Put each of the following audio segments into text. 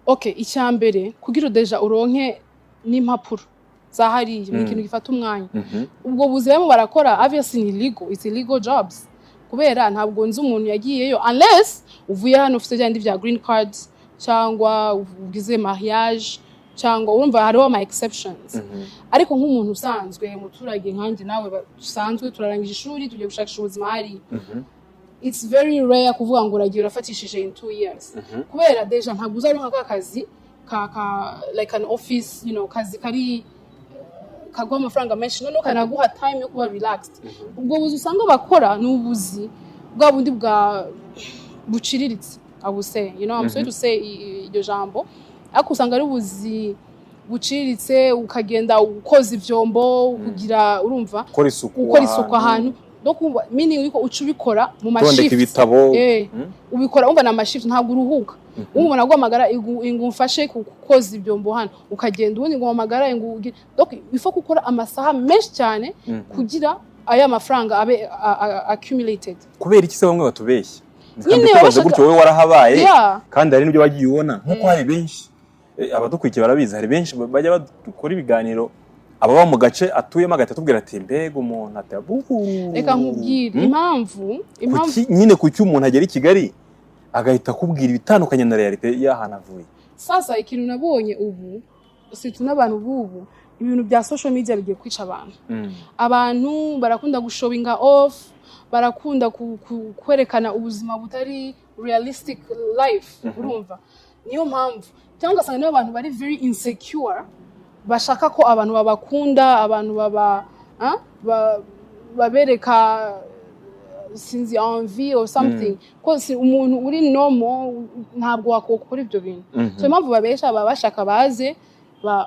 Okay, icya mbere, kugira déjà uronke n'impapuro za hariya ni ikintu gifata umwanya. Ubwo buzi barimo barakora, obviously ni legal, it's illegal jobs, kubera ntabwo nzi umuntu yagiyeyo unless uvuye hano ufite bya bindi bya green cards cyangwa ugize mariage, cyangwa urumva hariho ama exceptions. Ariko nk'umuntu usanzwe, umuturage nkanjye nawe dusanzwe turarangije ishuri, tugiye gushakisha ubuzima hariya, it's very rare kuvuga ngo uragiye urafatishije in 2 years, kubera déjà ntabwo uzaronka ka kazi ka like an office kazi kari kaguha amafaranga menshi, noneho kanaguha time yo kuba relaxed. Ubwo buzi usanga bakora ni ubuzi bwa bundi bwa buciriritse, I would say, I'm sorry to say iryo jambo, ariko usanga ari ubuzi buciriritse, ukagenda ukoza ivyombo kugira, urumva, gukora isuku, gukora isuku ahantu no kumva, meaning yuko uca ubikora mu gutondeka ma shift. Ibitabo. Ubikora umva na ma shift, ntabwo uruhuka. Umva naguhamagara ingu umfashe koza ibyombo hano, ukagenda, ubundi ngo uhamagara ingu donc il faut gukora amasaha menshi cyane kugira aya mafaranga abe accumulated. Kubera iki se bamwe batubeshya? Nyine Nyine baba bashaka- gutyo, wowe warahabaye, kandi hari n'ibyo wagiye ubona, nk'uko hari benshi, abadukurikiye barabizi, hari benshi bajya badukora ibiganiro, ababa mu gace atuyemo agahita atubwira ati: "Mbega umuntu," ati "Abuhu." Reka nkubwire impamvu. Kuki nyine, kuki umuntu agera i Kigali agahita akubwira ibitandukanye na réalité y'ahantu avuye? Sasa ikintu nabonye ubu, surtout n'abantu b'ubu, ibintu bya social media bigiye kwica abantu. Abantu barakunda gushowinga off, barakunda kwerekana ubuzima butari realistic life, urumva? Niyo mpamvu, cyangwa ugasanga niyo abantu bari very insecure, bashaka ko abantu babakunda, abantu baba babereka, sinzi, envy or something, ko si umuntu uri normal ntabwo wakora ibyo bintu. So impamvu babesha, baba bashaka baze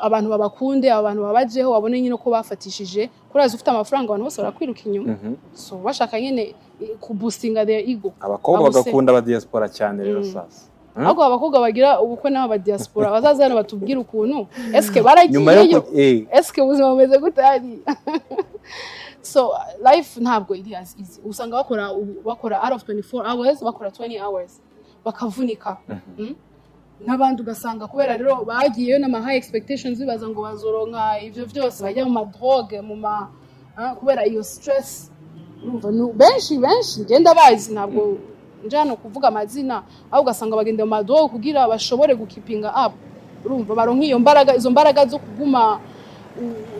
abantu babakunde, abantu babajeho, babone nyine ko bafatishije. Kuraza ufite amafaranga, abantu bose barakwiruka inyuma. So bashaka nyine kuboostinga their ego. Abakobwa Abo se- bagakunda aba diaspora cyane rero. Sasa, Ahubwo abakobwa bagira ubukwe n'aba diaspora bazaza hano batubwire ukuntu eske nyuma yo baragiyeyo, eske ubuzima bumeze gute hariya. So life ntabwo iri as easy. Usanga bakora out of 24 hours bakora 20 hours, bakavunika. N'abandi ugasanga kubera rero bagiyeyo n'ama high expectations, bibaza ngo bazoronka ivyo vyose, bajya mu ma drogue, mu ma kubera iyo stress, urumva? Benshi benshi ngenda bazi, ntabwo nje hano kuvuga amazina, aho ugasanga bagenda mu ma drogue kugira bashobore gukeepinga up, urumva, baronka iyo mbaraga, izo mbaraga zo kuguma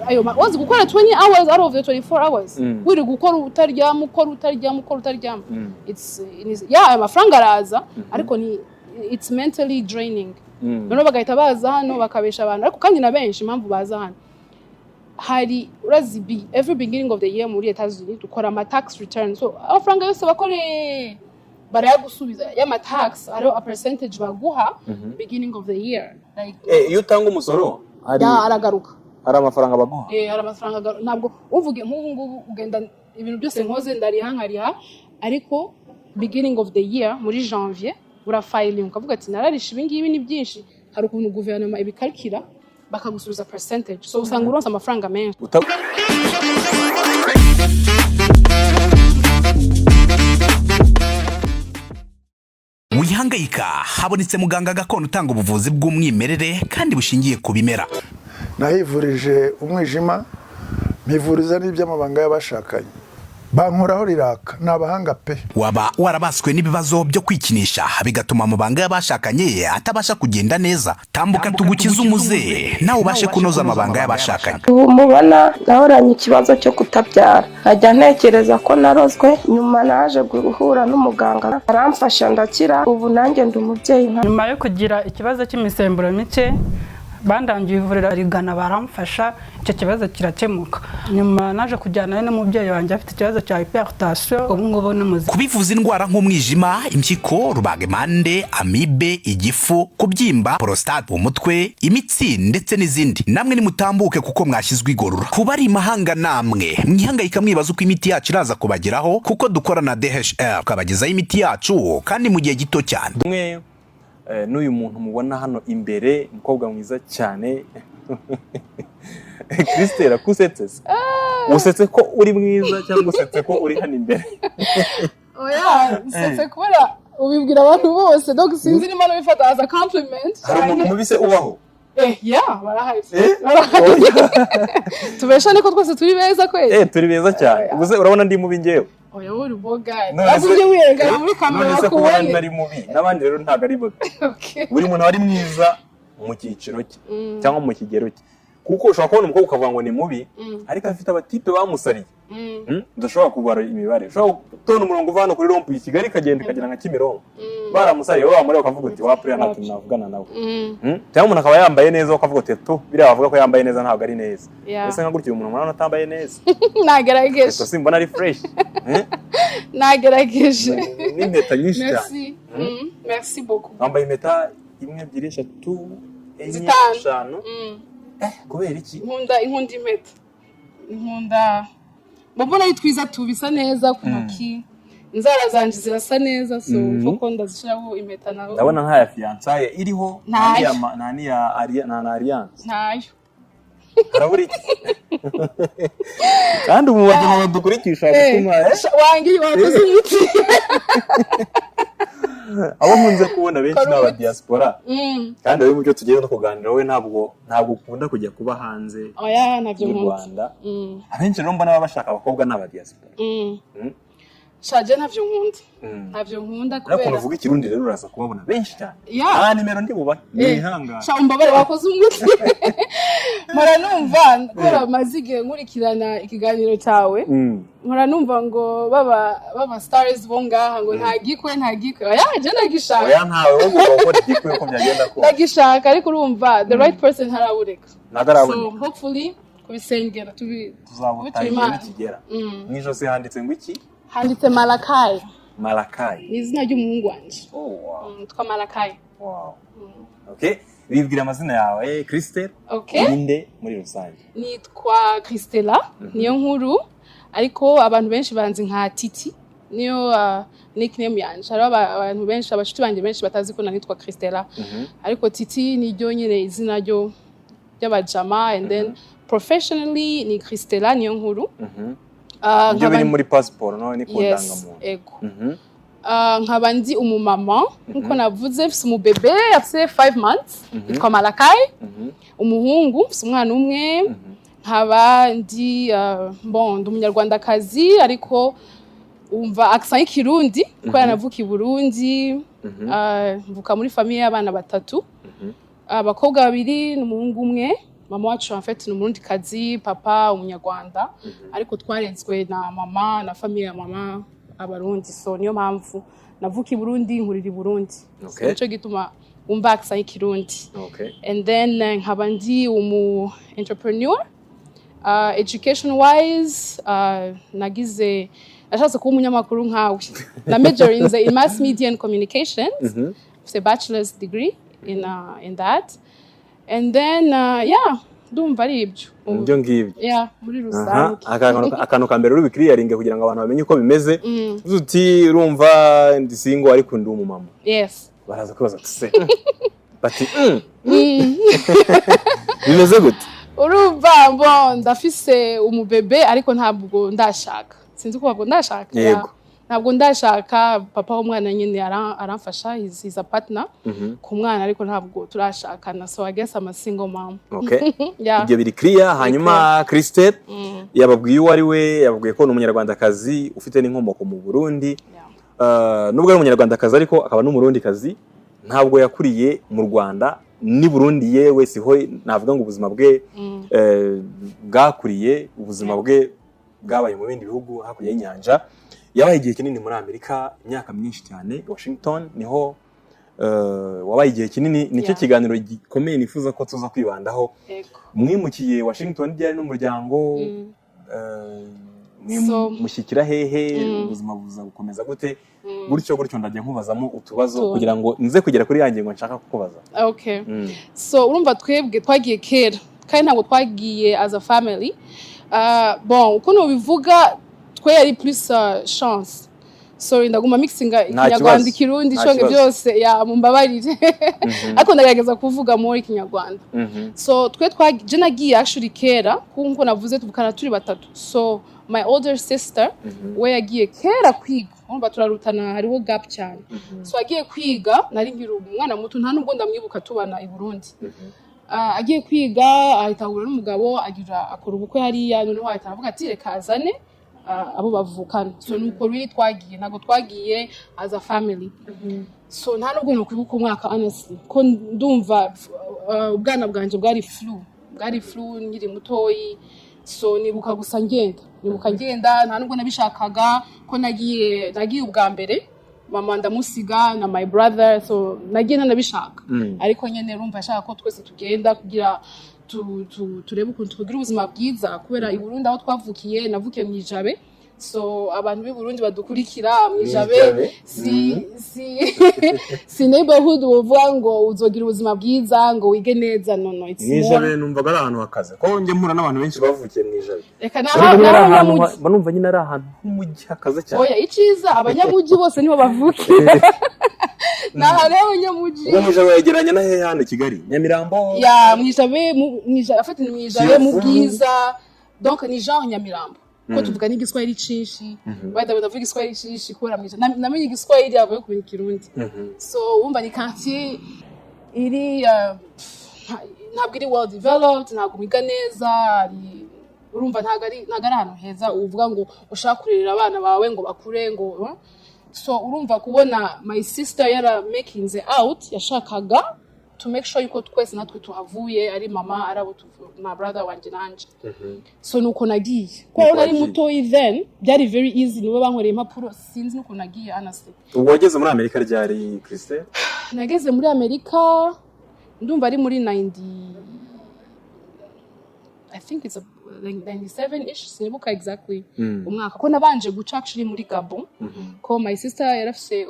ayo wazi gukora 20 hours out of the 24 hours, wiri gukora utaryama, ukora utaryama, ukora utaryama. Yeah, ayo mafaranga araza, ariko ni it's mentally draining. Noneho bagahita baza hano bakabesha abantu. Ariko kandi na benshi impamvu baza hano, hari urazi every beginning of the year muri Etats Unis dukora ama tax return, so amafaranga yose bakoreye barayagusubiza y'ama tax, hariho a percentage baguha beginning of the year, like Iyo utanga umusoro hari ya, aragaruka. Hari amafaranga baguha. Eh, hari amafaranga ntabwo uvuge nk'ubu ngubu ugenda, ibintu byose nkoze ndariha, nkariha, ariko beginning of the year muri janvier urafiling, ukavuga ati: "Nararisha ibi ngibi, ni byinshi." Hari ukuntu guverinoma ibikalkira, bakagusubiza percentage, so usanga uronse amafaranga menshi. Wihangayika, habonetse muganga gakondo utanga ubuvuzi bw'umwimerere kandi bushingiye ku bimera. Nahivurije umwijima, mpivuriza n'iby'amabanga y'abashakanye, bankoraho riraka, ni abahanga pe. Waba warabaswe n'ibibazo byo kwikinisha, bigatuma amabanga y'abashakanye atabasha kugenda neza? Tambuka tugukize umuze, nawe ubashe kunoza amabanga y'abashakanye. Ubu mubona nahoranye ikibazo cyo kutabyara, nkajya ntekereza ko narozwe. Nyuma naje guhura n'umuganga, aramfasha ndakira, ubu nanjye ndi umubyeyi nka Nyuma yo kugira ikibazo cy'imisemburo mike, bandangiye ivuriro rigana, baramfasha, icyo kibazo kirakemuka. Nyuma naje kujyana n'umubyeyi wanjye afite ikibazo cya hypertension, ubu ngubu ni muzima. Kubivuza indwara nk'umwijima, impyiko, rubagimpande, amibe, igifu, kubyimba, prostate, umutwe, imitsi ndetse n'izindi, namwe nimutambuke kuko mwashyizwe igorora. Kuba ari imahanga, namwe mwihangayika mwibaza uko imiti yacu iraza kubageraho, kuko dukora na DHL tukabagezaho imiti yacu kandi mu gihe gito cyane. Umwe n'uyu muntu mubona hano imbere, umukobwa mwiza cyane, Christelle. Ko usetse se? Usetse ko uri mwiza cyangwa usetse ko uri hano imbere? Oya, nsetse kubera Ubibwira abantu bose, donc sinzi niba nabifata as a compliment. Hari umuntu mubi se ubaho? Eh, yeah, barahari. Eh? Barahari. Tubesha niko twese turi beza kweli. Eh, turi beza cyane. Ubwo se urabona ndi mubi njyewe? Oya, wowe uri boga. None se- Ujye wiyerekana muri kamera None se kuba bakubone. nari mubi, n'abandi rero ntabwo ari babi. Okay. Buri muntu aba ari mwiza mu cyiciro cye cyangwa mu kigero cye, kuko ushobora kubona umukobwa ukavuga ngo ni mubi, ariko afite abatipe bamusariye. Udashobora kubara imibare. Ushobora gutonda umurongo uva hano kuri rond-point i Kigali, ikagenda ikagera nka Kimironko, baramusariye. Wowe wamureba ukavuga uti: "Wapuriya, nta kintu navugana nawe." Cyangwa umuntu akaba yambaye neza, ukavuga uti: "Tu, biriya bavuga ko yambaye neza ntabwo ari neza." Ese nka gutya uyu muntu murabona atambaye neza? Nagerageje. Ese simbona ari fresh? Eh? Nagerageje. N'impeta nyinshi cyane. Merci. Merci beaucoup. Wambaye impeta imwe, ebyiri, eshatu, enye, Zitanu. eshanu. Eh, kubera iki? Nkunda impeta, nkunda, mbona ari twiza, tubisa neza ku ntoki, inzara zanje zirasa neza, so koko ndazishyiraho impeta nawe. Ndabona nta ya fiançailles iriho, nta Ntayo. n'iya nta n'iya nta na alliance. Ntayo. Harabura iki? Kandi ubu bagabo badukurikisha gutuma, eh? Wangi wakoze imiti. Abo nkunze kubona benshi ni Kora aba umuti. diaspora. Kandi wowe, mu byo tugiye no kuganira, wowe ntabwo ukunda kujya kuba hanze Oya, ntabyo y'u nkunda. Rwanda. Abenshi rero mbona baba bashaka abakobwa ni aba diaspora. Shaje, ntabyo nkunda, ntabyo nkunda. Ariko ukuntu Kubera uvuga Ikirundi rero, uraza kubabona benshi cyane. Yeah. Nta nimero ndi bubahe. Mwihangane. Sha, umbabare, wakoze umuti. Mpora numva, kubera maze igihe nkurikirana ikiganiro cyawe, mpora numva ngo baba stars bo ngaha ngo nta gikwe, nta gikwe. Oya, je ndagishaka. Oya, ntawe wo ugomba gukora igikwe uko byagenda kose. Ndagishaka, ariko urumva the right person ntaraboneka. Ntabwo araboneka. So hopefully kubisengera tubi Tuzabutaha igihe Imana. nikigera. Mu ijosi handitse ngo iki? Handitse Malakayi. Malakayi. Ni izina ry'umuhungu wanje. Oh, wow. Yitwa Malakayi. Wow. Okay, bibwira amazina yawe, Christelle. Okay. Ninde muri rusange? Nitwa Christella niyo nkuru, ariko abantu benshi banzi nka Titi, niyo nickname yanje. Hariho abantu benshi, abashuti banje benshi batazi ko nanitwa Christella, ariko Titi niryo nyine izina ryo ry'abajama, and then professionally ni Christella niyo nkuru. Ibyo biri muri passport no ni ku Yes, ndangamuntu? Ego. Nkaba ndi umumama nkuko navuze, mfise umubebe afise 5 months, yitwa Malakai. Umuhungu, mfise umwana umwe. Nkaba ndi bon, ndi Umunyarwandakazi, ariko umva accent y'Ikirundi kubera navuka i Burundi. Mvuka muri famille y'abana batatu, abakobwa babiri n'umuhungu umwe. Mama wacu en fait ni Umurundikazi, papa Umunyarwanda, ariko twarezwe na mama na famille ya mama Abarundi, so niyo mpamvu navuka i Burundi, nkurira i Burundi. So nico gituma wumva accent y'Ikirundi. And then nkaba ndi umu entrepreneur. Education wise, nagize, nashatse kuba umunyamakuru nkawe, na majorinze in mass media and communications, mfise bachelor's degree in that, and then yeah, ndumva ari ibyo. Ibyo ngibyo. Yeah, muri rusange. Akantu ka mbere uri bikiriyaringe kugira ngo abantu bamenye uko bimeze. Uzi uti: "Urumva ndi single, ariko ndi umumama." Yes. Baraza kwibaza ati: "Se bati bimeze gute?" Urumva, bon, ndafise umubebe, ariko ntabwo ndashaka, sinzi ko ntabwo ndashaka. Yego. Ntabwo ndashaka. Papa w'umwana nyine aramfasha, he's a partner ku mwana, ariko ntabwo turashakana, so I guess I'm a single mom. Okay. Yeah. Ibyo biri clear. Hanyuma Christelle yababwiye uwo ari we, yababwiye ko ni Umunyarwandakazi ufite n'inkomoko mu Burundi. Nubwo ari Umunyarwandakazi ariko akaba n'Umurundikazi, ntabwo yakuriye mu Rwanda ni Burundi, yewe siho navuga ngo ubuzima bwe bwakuriye. Ubuzima bwe bwabaye mu bindi bihugu hakurya y'inyanja. Yabaye igihe kinini muri Amerika, imyaka myinshi cyane. Washington niho wabaye igihe kinini. Nicyo kiganiro gikomeye nifuza ko tuza kwibandaho. Mwimukiye Washington ryari n'umuryango? Mushyikira hehe? Ubuzima buza gukomeza gute? Gutyo gutyo ndajya nkubazamo utubazo kugira ngo nze kugera kuri ya ngingo nshaka kukubaza. Okay. So urumva twebwe twagiye kera, kandi ntabwo twagiye as a family. Bon, uko nubivuga, twe yari plus chance. Sorry, ndaguma mixinga Nta Ikinyarwanda, kibazo. Ikirundi, Nta Icyongereza, kibazo. byose ya, mumbabarire, ariko ndagerageza kuvuga muri Ikinyarwanda. So twe je nagiye actually kera, kuko nkuko navuze tuvukana turi batatu, so My older sister we yagiye kera kwiga. Urumva turarutana, hariho gap cyane. So agiye kwiga nari nkiri umwana muto, nta nubwo ndamwibuka tubana i Burundi. Agiye kwiga ahita ahura n'umugabo, agira akora ubukwe hariya. Noneho ahita aravuga ati reka azane abo bavukana. So nuko rero twagiye, ntabwo twagiye as a family. So nta nubwo nokwibuka umwaka, honestly, ko ndumva ubwana bwanjye bwari flou, bwari flou nkiri mutoyi. So nibuka gusa ngenda, nibuka ngenda, nta nubwo nabishakaga ko nagiye ubwa mbere, mama ndamusiga na my brother. So nagiye ntanabishaka, ariko nyene urumva ashaka ko twese tugenda kugira turebe ukuntu tugira ubuzima bwiza, kubera i Burundi aho twavukiye, navukiye mu Ijabe. So abantu b'i Burundi badukurikira mu Ijabe, Ijabe. si neighborhood uvuga ngo uzogira ubuzima bwiza, ngo wige neza. No, it's Mu Ijabe more numvaga ari ahantu hakaze, ko njya mpura n'abantu benshi bavukiye mu Ijabe. Reka Ariko nyine ari ahantu n'abanyamujyi. Mba numva nyine ari ahantu h'umujyi hakaze cyane. Oya, iciza abanyamujyi bose niho bavukiye, ni ahantu h'abanyamujyi. Ubwo mu Ijabe yegeranye na hehe hano i Kigali? Nyamirambo? Ya, mu Ijabe, mu Ijabe, afite mu Ijabe, mu Kiyovu. Bwiza. Donc ni genre Nyamirambo, ko tuvuga n'igiswahili cinshi. By the way, ndavuga igiswahili cinshi kubera mu Ijabe namenye igiswahili avuye kumenya ikirundi. So wumva ni quartier iri ntabwo iri well developed, ntabwo wiga neza. Urumva ntabwo ari ahantu heza uvuga ngo ushaka kurerera abana bawe ngo bakure ngo So urumva kubona my sister yara makinze out, yashakaga to make sure yuko twese natwe tuhavuye, ari mama, ari abo na brother wanje nanje. So nuko nagiye, kuko Nuko nari wagiye. mutoyi then, byari very easy, niwe bankoreye impapuro. Sinzi nuko nagiye, honestly. Ubwo wageze muri Amerika ryari, Christelle? Nageze muri Amerika ndumva ari muri 90, I think it's like 97 ish, sinibuka exactly umwaka, ko nabanje guca actually muri Gabon, ko my sister yarafise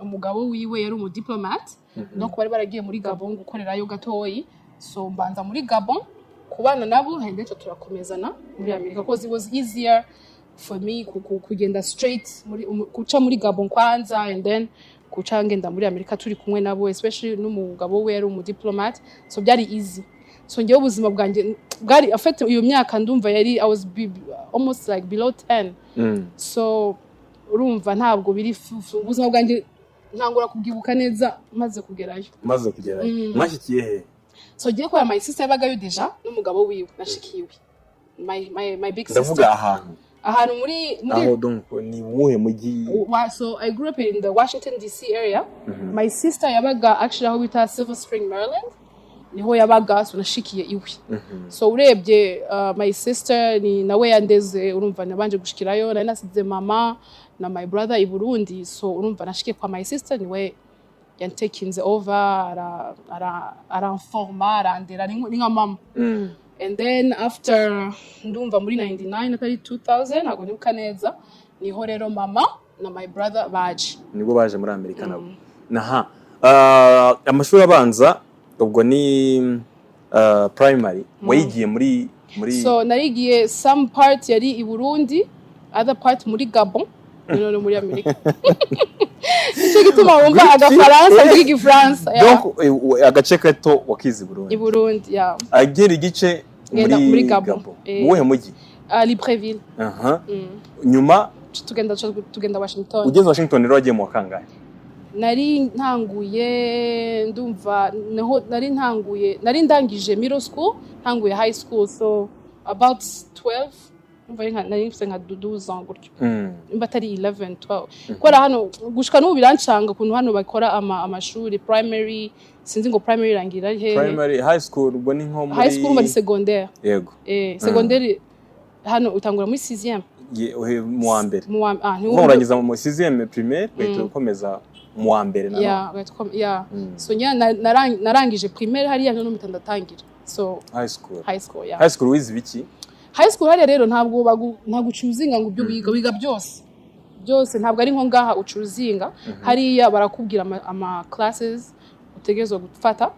umugabo wiwe yari umudiplomat, donc bari baragiye muri Gabon gukorerayo gatoyi. So mbanza muri Gabon kubana nabo, hanyuma turakomezana muri Amerika, because it was easier for me kugenda straight muri guca muri Gabon kwanza and then guca ngenda muri Amerika turi kumwe nabo, especially n'umugabo we yari umudiplomat, so byari easy. So ngewe ubuzima bwanjye bwari afite iyo myaka, ndumva yari I was almost like below 10. So urumva ntabwo biri ubuzima bwanjye ntangura kubwibuka neza maze kugerayo. Maze kugerayo mwashyikiye he? So ngiye kubera my sister yabagayo déjà n'umugabo wiwe, nashikiwe my big sister. Ndavuga ahantu. Ahantu muri Aho donc ni uwuhe mujyi? So I grew up in the Washington DC area. My sister yabaga actually aho bita Silver Spring, Maryland. Niho yabaga, so nashikiye iwe. So urebye my sister ni nawe yandeze. Urumva nabanje gushikirayo, nari nasize mama na my brother i Burundi. So urumva nashikiye kwa my sister, niwe yantakinze over, aramforma, arandera, ni nka mama. And then after, ndumva muri 99 atari 2000, ntabwo nibuka neza, niho rero mama na my brother baje. Nibwo baje muri Amerika nabo. Naha amashuri abanza ubwo ni primary wayigiye muri So narigiye, some part yari i Burundi, other part muri Gabon, none muri Amerika. Nicyo gituma wumva agafaransa, mvuga igifaransa, yeah. Donc agace gato wakize i Burundi? I Burundi, yeah. Agera igice Ngenda muri muri Gabon. Gabon. Eh. Mu wuhe mujyi? Libreville. Aha. Nyuma? Tugenda Washington. Ugeze Washington rero wagiye mu wa kangahe? Nari ntanguye, ndumva niho nari ntanguye, nari ndangije middle school, ntanguye high school, so about 12, ndumva nari mfise nka 12 ans gutyo, nimba atari 11, 12, kubera hano gushika n'ubu birancanga ukuntu hano bakora amashuri primary. Sinzi ngo primary irangira ari hehe. Primary, high school ubwo ni nko muri High school muri secondaire. Yego. Secondaire hano utangura muri 6e. Mu wa mbere. Mu wa Uva ntiwumva urangiza mu sixième primaire, ugahita ukomeza mu wa mbere nanone. Ya, yeah. So nyine narangije primaire hariya, none mpita ndatangira, so High school. High school, yeah. High school wize ibiki? High school hariya rero ntabwo uchoosinga ngo ibyo wiga, wiga byose byose. Ntabwo ari nko ngaha uchoosinga. Hariya barakubwira ama classes utegerezwa gufata,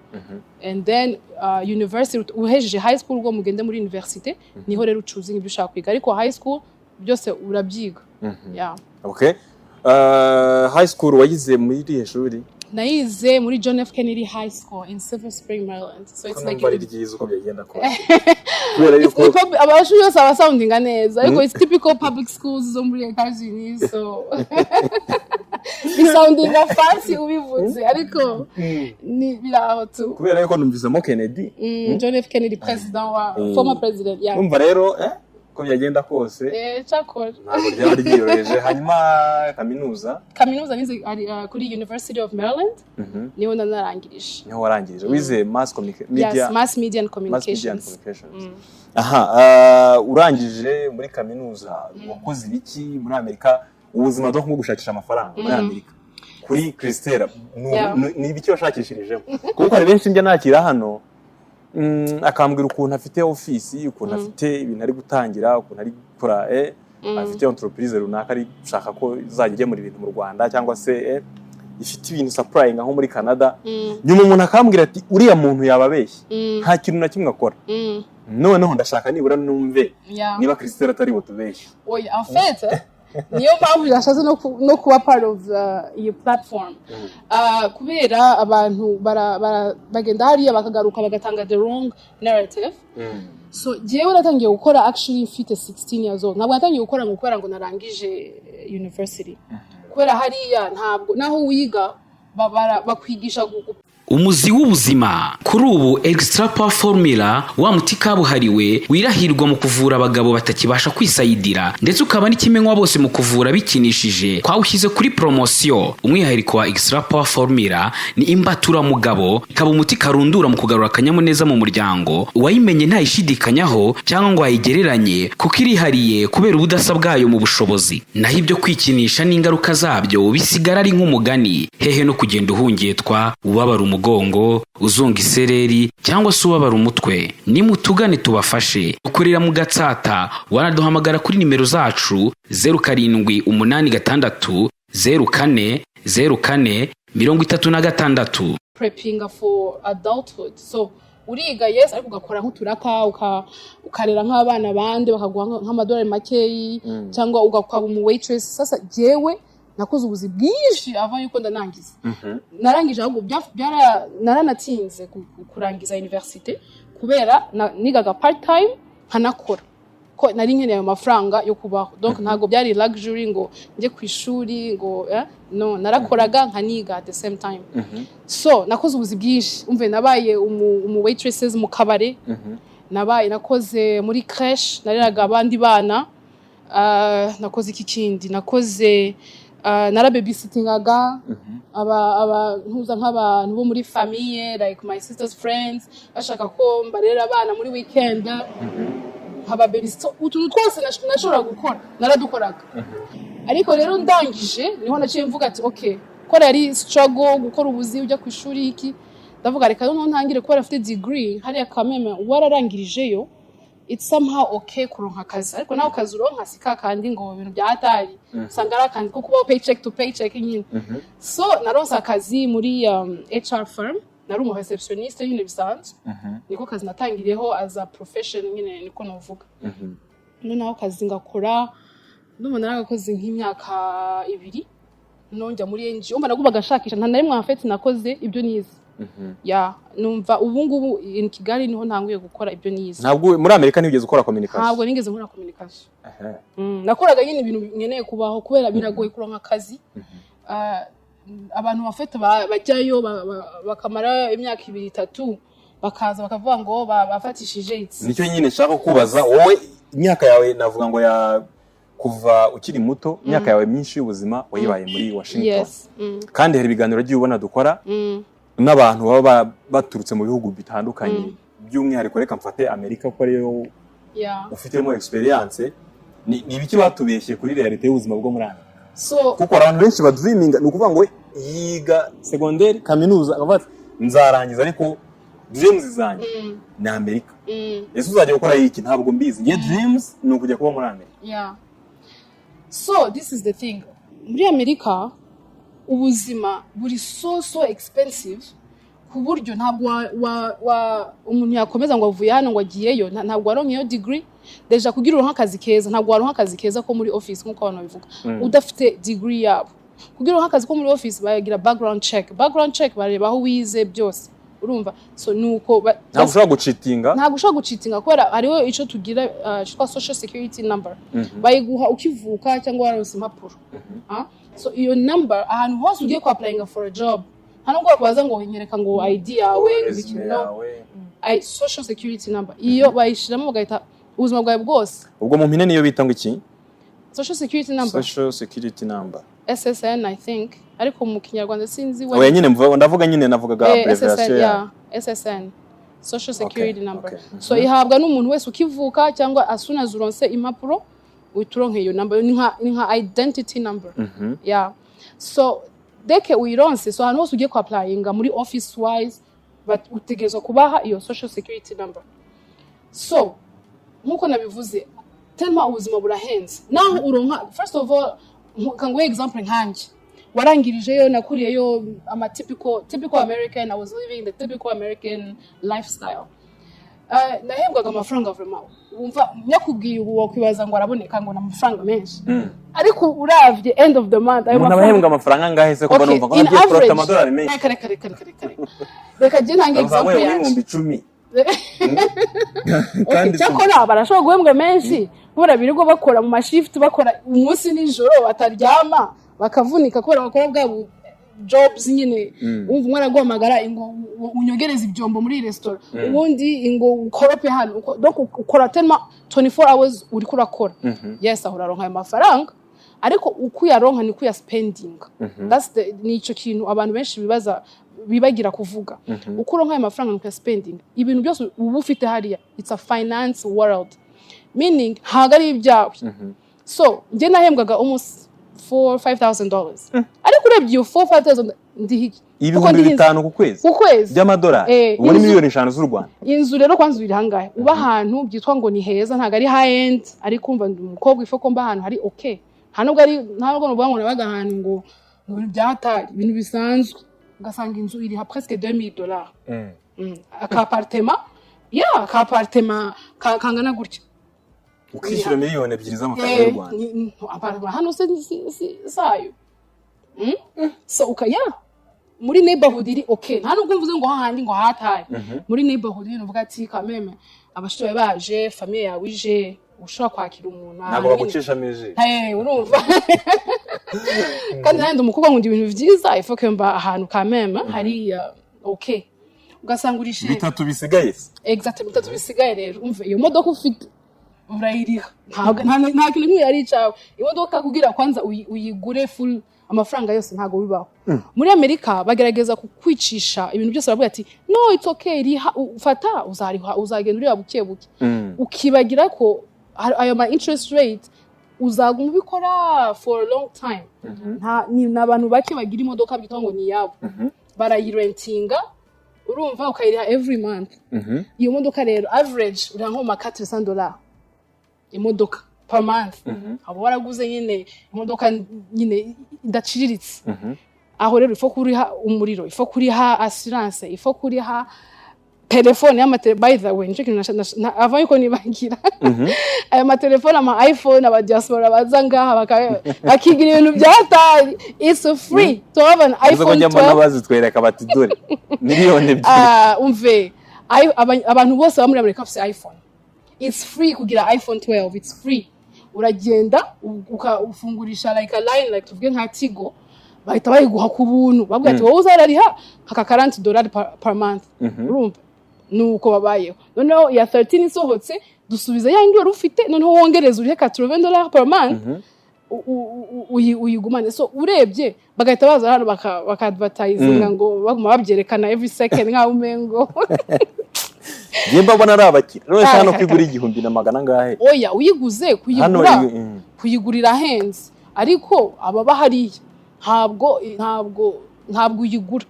and then university, uhejeje high school ubwo mugende muri university, niho rero uchoosinga ibyo ushaka kwiga, ariko high school byose urabyiga, yeah. Okay, high school wayize muri irihe shuri? Nayize muri John F Kennedy High School in Silver Spring, Maryland. So it's like Numva ari ryiza uko byagenda kose, kubera yuko Amashuri yose aba soundinga neza, ariko it's typical public schools zo muri Etats-Unis, so bisoundinga fancy ubivuze, ariko ni biraho tu. Kubera yuko numvisemo Kennedy. John F Kennedy, president wa former president, yeah. Numva rero uko byagenda kose Cyakora ntabwo ryaba ryiyoroheje. Hanyuma kaminuza? Kaminuza nize ari, kuri University of Maryland, niho narangirije. Niho warangirije, wize mass media? Yes, mass media and Mass media and communications. Communications. Aha, urangije muri kaminuza, wakoze ibiki muri Amerika? Ubuzima bwo gushakisha amafaranga muri Amerika kuri Christella ni ibiki washakishirijemo? Kuko hari benshi njya nakira hano, akambwira ukuntu afite ofisi, ukuntu afite ibintu ari gutangira, ukuntu ari gukora, afite entreprise runaka ari gushaka ko izajya igemura ibintu mu Rwanda, cyangwa se ifite ibintu supplying nko muri Canada. Nyuma umuntu akambwira ati: "Uriya muntu yababeshye, nta kintu na kimwe akora." Noneho ndashaka nibura numve niba Christella atari butubeshye. Oya, en fait niyo mpamvu yashatse no kuba part of iyi platform, kubera abantu bagenda hariya bakagaruka bagatanga the wrong narrative. So jewe natangiye gukora actually mfite 16 years old. Ntabwo natangiye gukora ngo kubera ngo narangije university, kubera hariya ntabwo naho wiga bakwigisha Umuzi w'ubuzima kuri ubu, Extra Power Formula, wa muti kabuhariwe wirahirwa mu kuvura abagabo batakibasha kwisayidira, ndetse ukaba n'ikimenywa bose mu kuvura bikinishije, twawushyize kuri poromosiyo. Umwihariko wa Extra Power Formula ni imbaturamugabo, ikaba umuti karundura mu kugarura akanyamuneza mu muryango. Uwayimenye ntayishidikanyaho cyangwa ngo ayigereranye, kuko irihariye kubera ubudasa bwayo mu bushobozi. Naho ibyo kwikinisha n'ingaruka zabyo bisigara ari nk'umugani. Hehe no kugenda uhungetwa, ubabara umugongo, uzunga isereri cyangwa se ubabara umutwe. Nimutugane tubafashe. Dukorera mu Gatsata. Wanaduhamagara kuri nimero zacu 0786040436. Preppinga for adulthood. So uriga, yes, ariko ugakora nk'uturaka, ukarera nk'abana bandi, bakaguha nk'amadolari makeyi, cyangwa ugakaba umu waitress. Sasa jewe nakoze ubuzi bwinshi ava yuko ndanangiza, narangije. Ahubwo naranatinze kurangiza université kubera nigaga part time nkanakora, ko nari nkeneye ayo mafaranga yo kubaho. Donc ntabwo byari luxury ngo njye ku ishuri ngo no narakoraga nkaniga at the same time. So nakoze ubuzi bwinshi. Umve, nabaye umu waitresses mu kabare, nabaye, nakoze muri crèche, nareraga abandi bana. Nakoze iki kindi? Nakoze, narababysittingaga aba ntuza nk'abantu bo muri famille, like my sister's friends, bashaka ko mbarera abana muri weekend, nkaba babysit. Utuntu twose nashobora gukora naradukoraga. Ariko rero ndangije niho naciye mvuga ati: "Okay." Ko yari struggle gukora ubuzi ujya ku ishuri iki, ndavuga: "Reka noneho ntangire." Kubera afite degree hariya kameme wararangirijeyo, it's somehow okay kuronka akazi, ariko nawe akazi uronka si kakandi ngo ibintu bya hatari, usanga ari akazi ko kubaho paycheck to paycheck nyine. So naronse akazi muri HR firm, nari umu receptioniste nyine bisanzwe. Niko kazi natangiriyeho as a profession nyine, niko navuga. Noneho akazi ngakora, ndumva naragakoze nk'imyaka 2, nongera muri NGO. Mba nagombaga nshakisha, nta na rimwe en nakoze ibyo nize. Ya, numva ubu ngubu in Kigali niho ntanguye gukora ibyo nize. Ntabwo muri Amerika ntigeze ukora communication? Ntabwo nigeze nkora communication. Nakoraga nyine ibintu nkeneye kubaho, kubera biragoye kuronka akazi. Abantu bafite bajyayo bakamara imyaka 2, 3, bakaza bakavuga ngo bafatishije Nicyo nyine nshaka kubaza wowe. Imyaka yawe, navuga ngo ya kuva ukiri muto, imyaka yawe myinshi y'ubuzima wayibaye muri Washington. Yes. Kandi hari ibiganiro wagiye ubona dukora n'abantu baba baturutse mu bihugu bitandukanye, by'umwihariko reka mfate Amerika ko ariyo ufitemo experience. Ni ibiki batubeshye kuri réalité y'ubuzima bwo muri Amerika? So Kuko hari abantu benshi badreaminga, ni ukuvuga ngo we yiga segonderi, kaminuza, akavuga ati: "Nzarangiza, ariko dreams zanjye ni Amerika." Ese uzajya gukora iki? "Ntabwo mbizi, nge dreams ni ukujya kuba muri Amerika." Yeah. So this is the thing. Muri Amerika ubuzima buri so so expensive ku buryo ntabwo wa umuntu yakomeza ngo avuye hano ngo agiyeyo, ntabwo waronka iyo degree. Déjà kugira uronke akazi keza, ntabwo waronka akazi keza ko muri office nk'uko abantu babivuga udafite degree yabo. Kugira uronke akazi ko muri office, bagira background check. Background check, bareba aho wize byose, urumva? So nuko Ntabwo ushobora gucheatinga. Ntabwo ushobora gucheatinga, kubera hariho ico tugira cyitwa social security number. Bayiguha ukivuka cyangwa waronse impapuro. Ah? So iyo number, ahantu hose ugiye ku applyinga for a job, nta nubwo bakubaza ngo nyereka ngo ID yawe, ngo Resume iki, no. yawe. Social security number, iyo bayishiramo bagahita ubuzima bwawe bwose. Ubwo mu mpine niyo bita ngo iki? Social security number. Social security number. SSN, I think, ariko mu Kinyarwanda sinzi. Oya nyine, ndavuga nyine, navugaga SSN. abbreviation ya Yeah, SSN, social security number. So okay. ihabwa n'umuntu wese ukivuka cyangwa as soon as uronse impapuro, uhita uronka iyo number. Ni nka identity number. Yeah, so dès que uyironse, so ahantu hose ugiye ku applyinga muri office wise, but utegerezwa kubaha iyo social security number. So nkuko nabivuze, tellement ubuzima burahenze, naho uronka, first of all, kanguhe example nkanjye warangirijeyo, nakuriyeyo, ama typical American, I was living the typical American lifestyle. Nahembwaga amafaranga vraiment wumva nyakubwiye ubu wakwibaza ngo araboneka, ngo ni amafaranga menshi, ariko uravye end of the month ayo Umuntu aba ahembwa amafaranga angahe se, kuba numva ko in nagiye kurota average amadolari menshi? Reka, reka, reka, reka, reka, reka, reka jye ntange Amafaranga example yanjye. 10,000. Okay, Kandi cyakora barashobora guhembwa menshi kubera birirwa bakora mu mashift, bakora umunsi nijoro, bataryama, bakavunika, kubera bakora bwa jobs nyine. Wumva umwe araguhamagara ngo unyogereze ibyombo muri iyi resitora, ubundi ngo ukorope hano. Donc ukora tellement 24 hours uriko urakora. Yes, aho uraronka ayo mafaranga, ariko uko uyaronka niko uyaspendinga. That's the, ni ico kintu abantu benshi bibaza, bibagira kuvuga. Uko uronka ayo mafaranga niko uyaspendinga. Ibintu byose uba ufite hariya, it's a finance world, meaning ntabwo ari ibyawe. So njye nahembwaga almost 4 $5000, ariko urebye iyo 4 5000, ndiha iki? Kuko Ibihumbi ndiha inzu. bitanu ku kwezi? Ku kwezi. By'amadolari? Eh, Ubu ni 5 miliyoni z'u Rwanda. Inzu rero kwanza uri hangahe? Uba ahantu byitwa ngo ni heza, ntabwo ari high end, ariko umva, ndi umukobwa, ifo ko mba ahantu hari okay. Nta nubwo nuvuga ngo nabaga ahantu ngo ibintu byatari ibintu bisanzwe. Ugasanga inzu iri ha presque $2000. Aka appartement, yeah, aka appartement kangana gutya. Ukishyura 2 miliyoni z'amafaranga y'u Rwanda? Appartement hano se sayo. So ukaya muri neighborhood iri okay, nta nubwo mvuze ngo hahandi ngo hataye, muri neighborhood iri uvuga ati kameme abashuti bawe baje, famille yawe ije, ushobora kwakira umuntu Ntabwo ahantu nyine. bagucishamo ijisho. Hey, urumva, kandi nanjye ndi umukobwa, nkunda ibintu byiza, ifoke mba ahantu kameme hari okay, ugasanga urishe. Bitatu bisigaye se? Exact, bitatu bisigaye rero, umva, iyo modoka ufite urayiriha. Ntabwo nta kintu kimwe yari icawe. Imodoka kugira kwanza uyigure full amafaranga yose, ntabwo bibaho muri Amerika. Bagerageza kukwicisha ibintu byose, baravuga ati no, it's okay, riha, ufata uzariha, uzagenda uriha buke buke. Ukibagira ko ayo ma interest rate uzaguma ubikora for a long time. Nta ni abantu bake bagira imodoka byitwa ngo ni iyabo, barayirentinga, urumva, ukayiriha every month. Iyo modoka rero, average uriha nko mu ma $400 imodoka per month. Aba waraguze nyine imodoka nyine idaciriritse. Aho rero ifo kuriha umuriro, ifo kuriha assurance, ifo kuriha telefone y'amate. By the way, nicyo kintu ava yuko nibagira aya matelefone, ama iPhone, aba diaspora baza ngaha bakigira ibintu byatari. It's free to have an Uzi ko iPhone njya mbona 12. bazitwereka bati dore 2 miliyoni. Ah, umve, abantu bose baba muri Amerika bafite iPhone. It's free kugira iPhone 12, it's free. Uragenda ufungurisha like a line, like tuvuge nka Tigo, bahita bayiguha ku buntu, bavuga ati wowe uzarariha aka $40 per month. Urumva nuko babayeho. Noneho iya 13 isohotse, dusubiza ya yindi wari ufite, noneho wongereza urihe $80 per month, uyigumane. So urebye bagahita baza hano baka advertisinga ngo baguma babyerekana every second nkaho umengo Njye mbabona ari abakire none se Ah, hano reka, kwigura igihumbi na magana angahe? Oya, uyiguze Hano kuyigura kuyigurira ahenze, ariko ababa hariya ntabwo uyigura.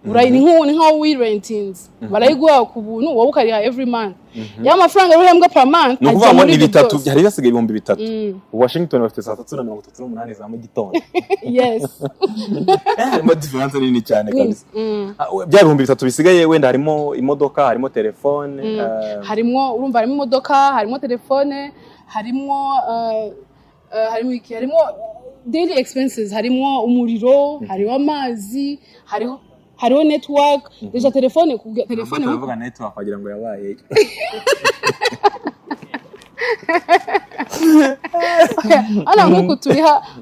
Ni nkaho wirentinze, barayiguha ku buntu, wowe ukariha every month ya mafaranga uhembwa per month. Ni ukuvuga Ajya ngo muri ni ibyo bitatu byose. Hari hasigaye 3000. Washington bafite saa 3:38 za mu gitondo. Yes. Harimo différence nini cyane kabisa. Ah, bya 3000 bisigaye, wenda harimo imodoka, harimo telefone, Harimo, urumva, harimo imodoka, harimo telefone, harimo harimo iki, harimo Daily expenses harimo umuriro, hariho amazi, hariho network, déjà telefone, telefone. Turavuga network wagira ngo yabaye. Hano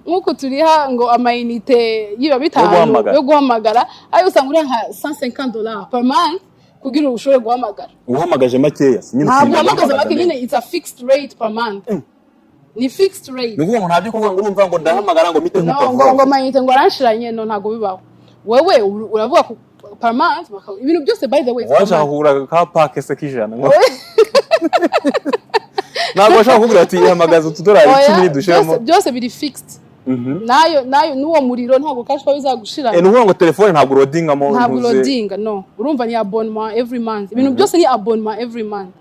nk'uku turiha ngo amayinite yiba 5 guhamagara. Yo guhamagara, ayo usanga uriha nka $150 per month kugira ngo ushobore guhamagara. Uhamagaje makeya si nyine? Ntabwo Usigaye uhamagaza uhamagaza make menshi. Nyine it's a fixed rate per month, ni fixed rate. Ni ukuvuga ngo ntabyo kuvuga ngo urumva ngo ndahamagara ngo mpite No, nkupa ngo amayinite ngo aranshiranye, no, ntabwo bibaho. Wewe uravuga ku per month, ibintu byose, by the way, it's per Washaka month. kugura ka pack se k'ijana, ngo ntabwo washaka kugura ati hamagaza utudolari Oya, 10 nidushiramo. Byose biri fixed. Nayo n'uwo muriro ntabwo cash power izagushirana. Ni ukuvuga ngo telefone ntabwo urodingamo? Ntabwo ntuze- urodinga, no. Urumva ni abonnement every month, ibintu byose ni abonnement every month.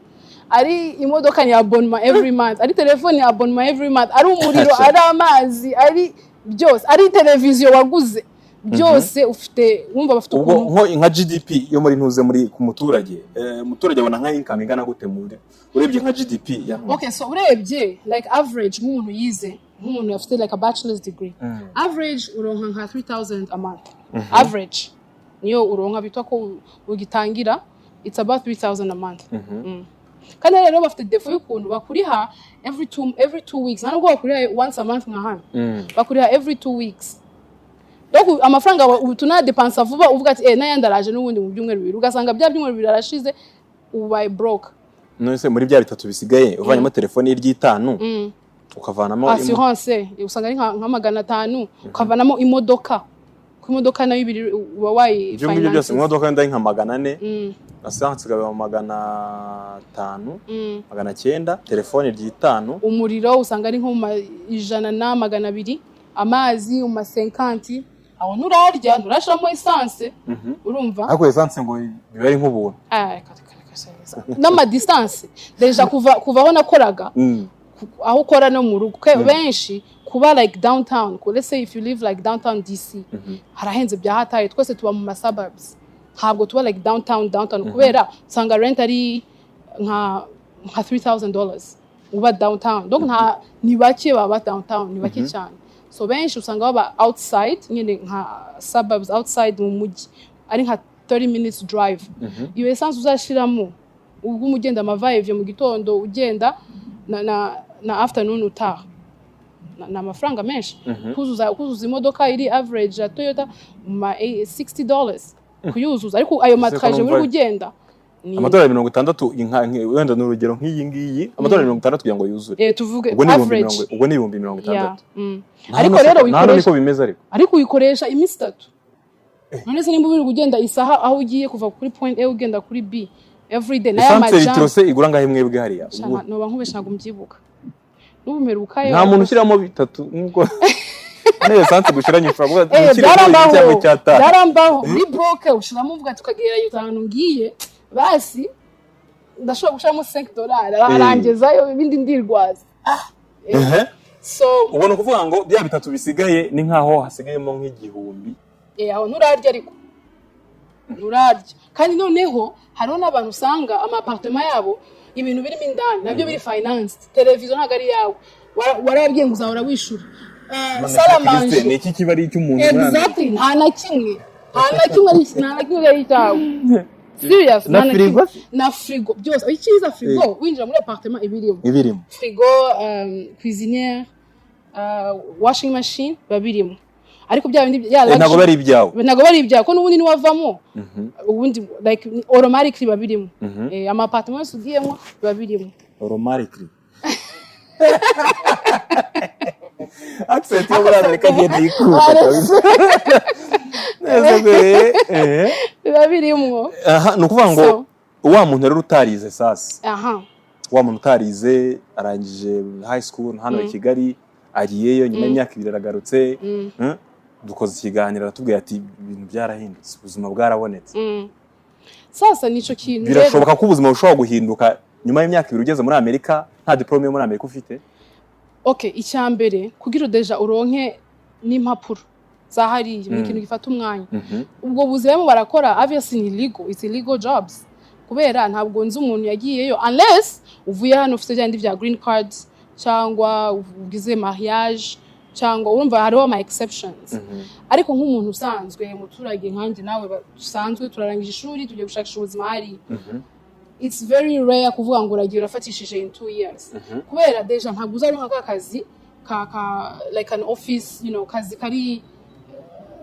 Ari imodoka ni abonnement every month, ari telefone ni abonnement every month, ari umuriro, ari amazi, ari byose, ari televiziyo waguze, byose ufite, wumva bafite Ubwo ukuntu. Nko nka GDP yo muri ntuze muri ku muturage, umuturage abona nka income ingana gute muri, urebye nka GDP ya Okay, so urebye like average nk'umuntu yize, nk'umuntu afite like a bachelor's degree, average uronka nka 3000 a month. Average niyo uronka, bitwa ko ugitangira, it's about 3000 a month. Kandi rero bafite défaut y'ukuntu bakuriha every 2 weeks. Nta nubwo bakuriha once a month nka hano, bakuriha every 2 weeks. Donc amafaranga ubu tunadepansa vuba, uvuga ati eh, n'ayandi araje n'ubundi mu byumweru 2, ugasanga bya byumweru 2 arashize, ubaye broke. None se muri bya bitatu bisigaye, uvanyemo telefone y'iry'itanu, ukavanamo Assurance usanga ari nka 500, ukavanamo imodoka, ku imodoka nayo ibiri uba wayi Ibyo ngibyo byose, imodoka wenda ari nka 400, assurance ikaba 500, 900, telefone ry'itanu. Umuriro usanga ari nko mu 100 na 200, amazi mu ma 50. Aho nturarya, nturashiramo essence, urumva? Ariko essence ngo biba ari nk'ubuntu. Ah, reka, reka, reka, reka. N'ama distance déjà, kuva aho nakoraga aho ukora no mu rugo, benshi kuba like downtown, let's say if you live like downtown DC, harahenze bya hataye. Twese tuba mu ma suburbs, ntabwo tuba like downtown downtown, kubera usanga rent ari nka $3000 uba downtown. Donc nta, ni bake baba downtown, ni bake cyane. So benshi usanga baba outside nyine, nka suburbs outside mu mujyi, ari nka 30 minutes drive. Iyo essence uzashiramo ubwo ugenda amavaye mu gitondo, ugenda na afternoon utaha, ni amafaranga menshi. Kuzuza imodoka iri average ya Toyota ma $60 kuyuzuza, ariko ayo Ese ko ma trajet numva uri kugenda ni $60, wenda ni urugero nk'iyi ngiyi, $60 kugira ngo yuzure. Tuvuge Ubwo ni ibihumbi average. 50, ubwo ni ibihumbi mirongo Yeah, itandatu. Ariko rero Na hano uyikoresha niko bimeze ariko. Ariko uyikoresha iminsi 3. None se nimba uri kugenda isaha aho ugiye, kuva kuri point A ugenda kuri B every day, n'aya Essence majam. litiro se igura ngahe mwebwe hariya? Sha, noba nkubesha, ntabwo mbyibuka n'ubu mperukayo. Nta muntu ushyiramo bitatu nk'uko none essence gushiranye ushobora kuvuga Eh, ati ushyiremo byarambaho. cyangwa icyatanu. Byarambaho muri broke, ushiramo uvuga ati ukagereranya ahantu ngiye, basi ndashobora gushiramo $5, arangezayo, ibindi ndirwaza. So Ubwo ni ukuvuga ngo bya bitatu bisigaye ni nk'aho hasigayemo nk'igihumbi. Aho nturarya, ariko nturarya. Kandi noneho hariho n'abantu usanga ama appartement yabo, ibintu birimo indani nabyo biri financed. Televiziyo ntabwo ari iyawe, warabwiye ngo uzahora wishura. Salle à manger. Ni iki kiba ari icy'umuntu muri Amerika? Exactly, nta na kimwe, nta na kimwe ari icyawe, serious. Na Nta na firigo? kimwe. Na frigo, byose. Icyiza, frigo winjira muri appartement ibirimo. Ibirimo. Frigo, cuisinière, washing machine biba birimo, ariko bya bindi ya Ntabwo bari ibyawe. Ntabwo bari ibyawe, ko n'ubundi niwavamo ubundi like automatically biba birimo. Ama appartement yose ugiyemo biba birimo. Automatically, accent yo muri Amerika agenda yikura kabisa neza pe. Biba birimo. Aha ni ukuvuga ngo So. wa muntu rero utarize sasa, wa muntu utarize, arangije high school hano i Kigali, agiyeyo nyuma y'imyaka 2 aragarutse, dukoze ikiganiro, aratubwira ati ibintu byarahindutse, ubuzima bwarabonetse. Sasa nico kintu rero. Birashoboka ko ubuzima bushobora guhinduka nyuma y'imyaka 2 ugeze muri Amerika nta diplôme yo muri Amerika ufite? Okay, icya mbere, kugira déjà uronke n'impapuro za hariya ni ikintu gifata umwanya. Ubwo buzima barimo barakora, obviously ni legal, it's illegal jobs, kubera ntabwo nzi umuntu yagiyeyo, unless uvuye hano ufite bya bindi bya green cards cyangwa ugize mariage. Cyangwa urumva hariho ama exceptions, ariko nk'umuntu usanzwe, umuturage nkanjye nawe dusanzwe, turarangije ishuri, tugiye gushakisha ubuzima hariya, it's very rare kuvuga ngo uragiye urafatishije in 2 years, kubera déjà ntabwo uzaronka ka kazi ka like an office kazi kari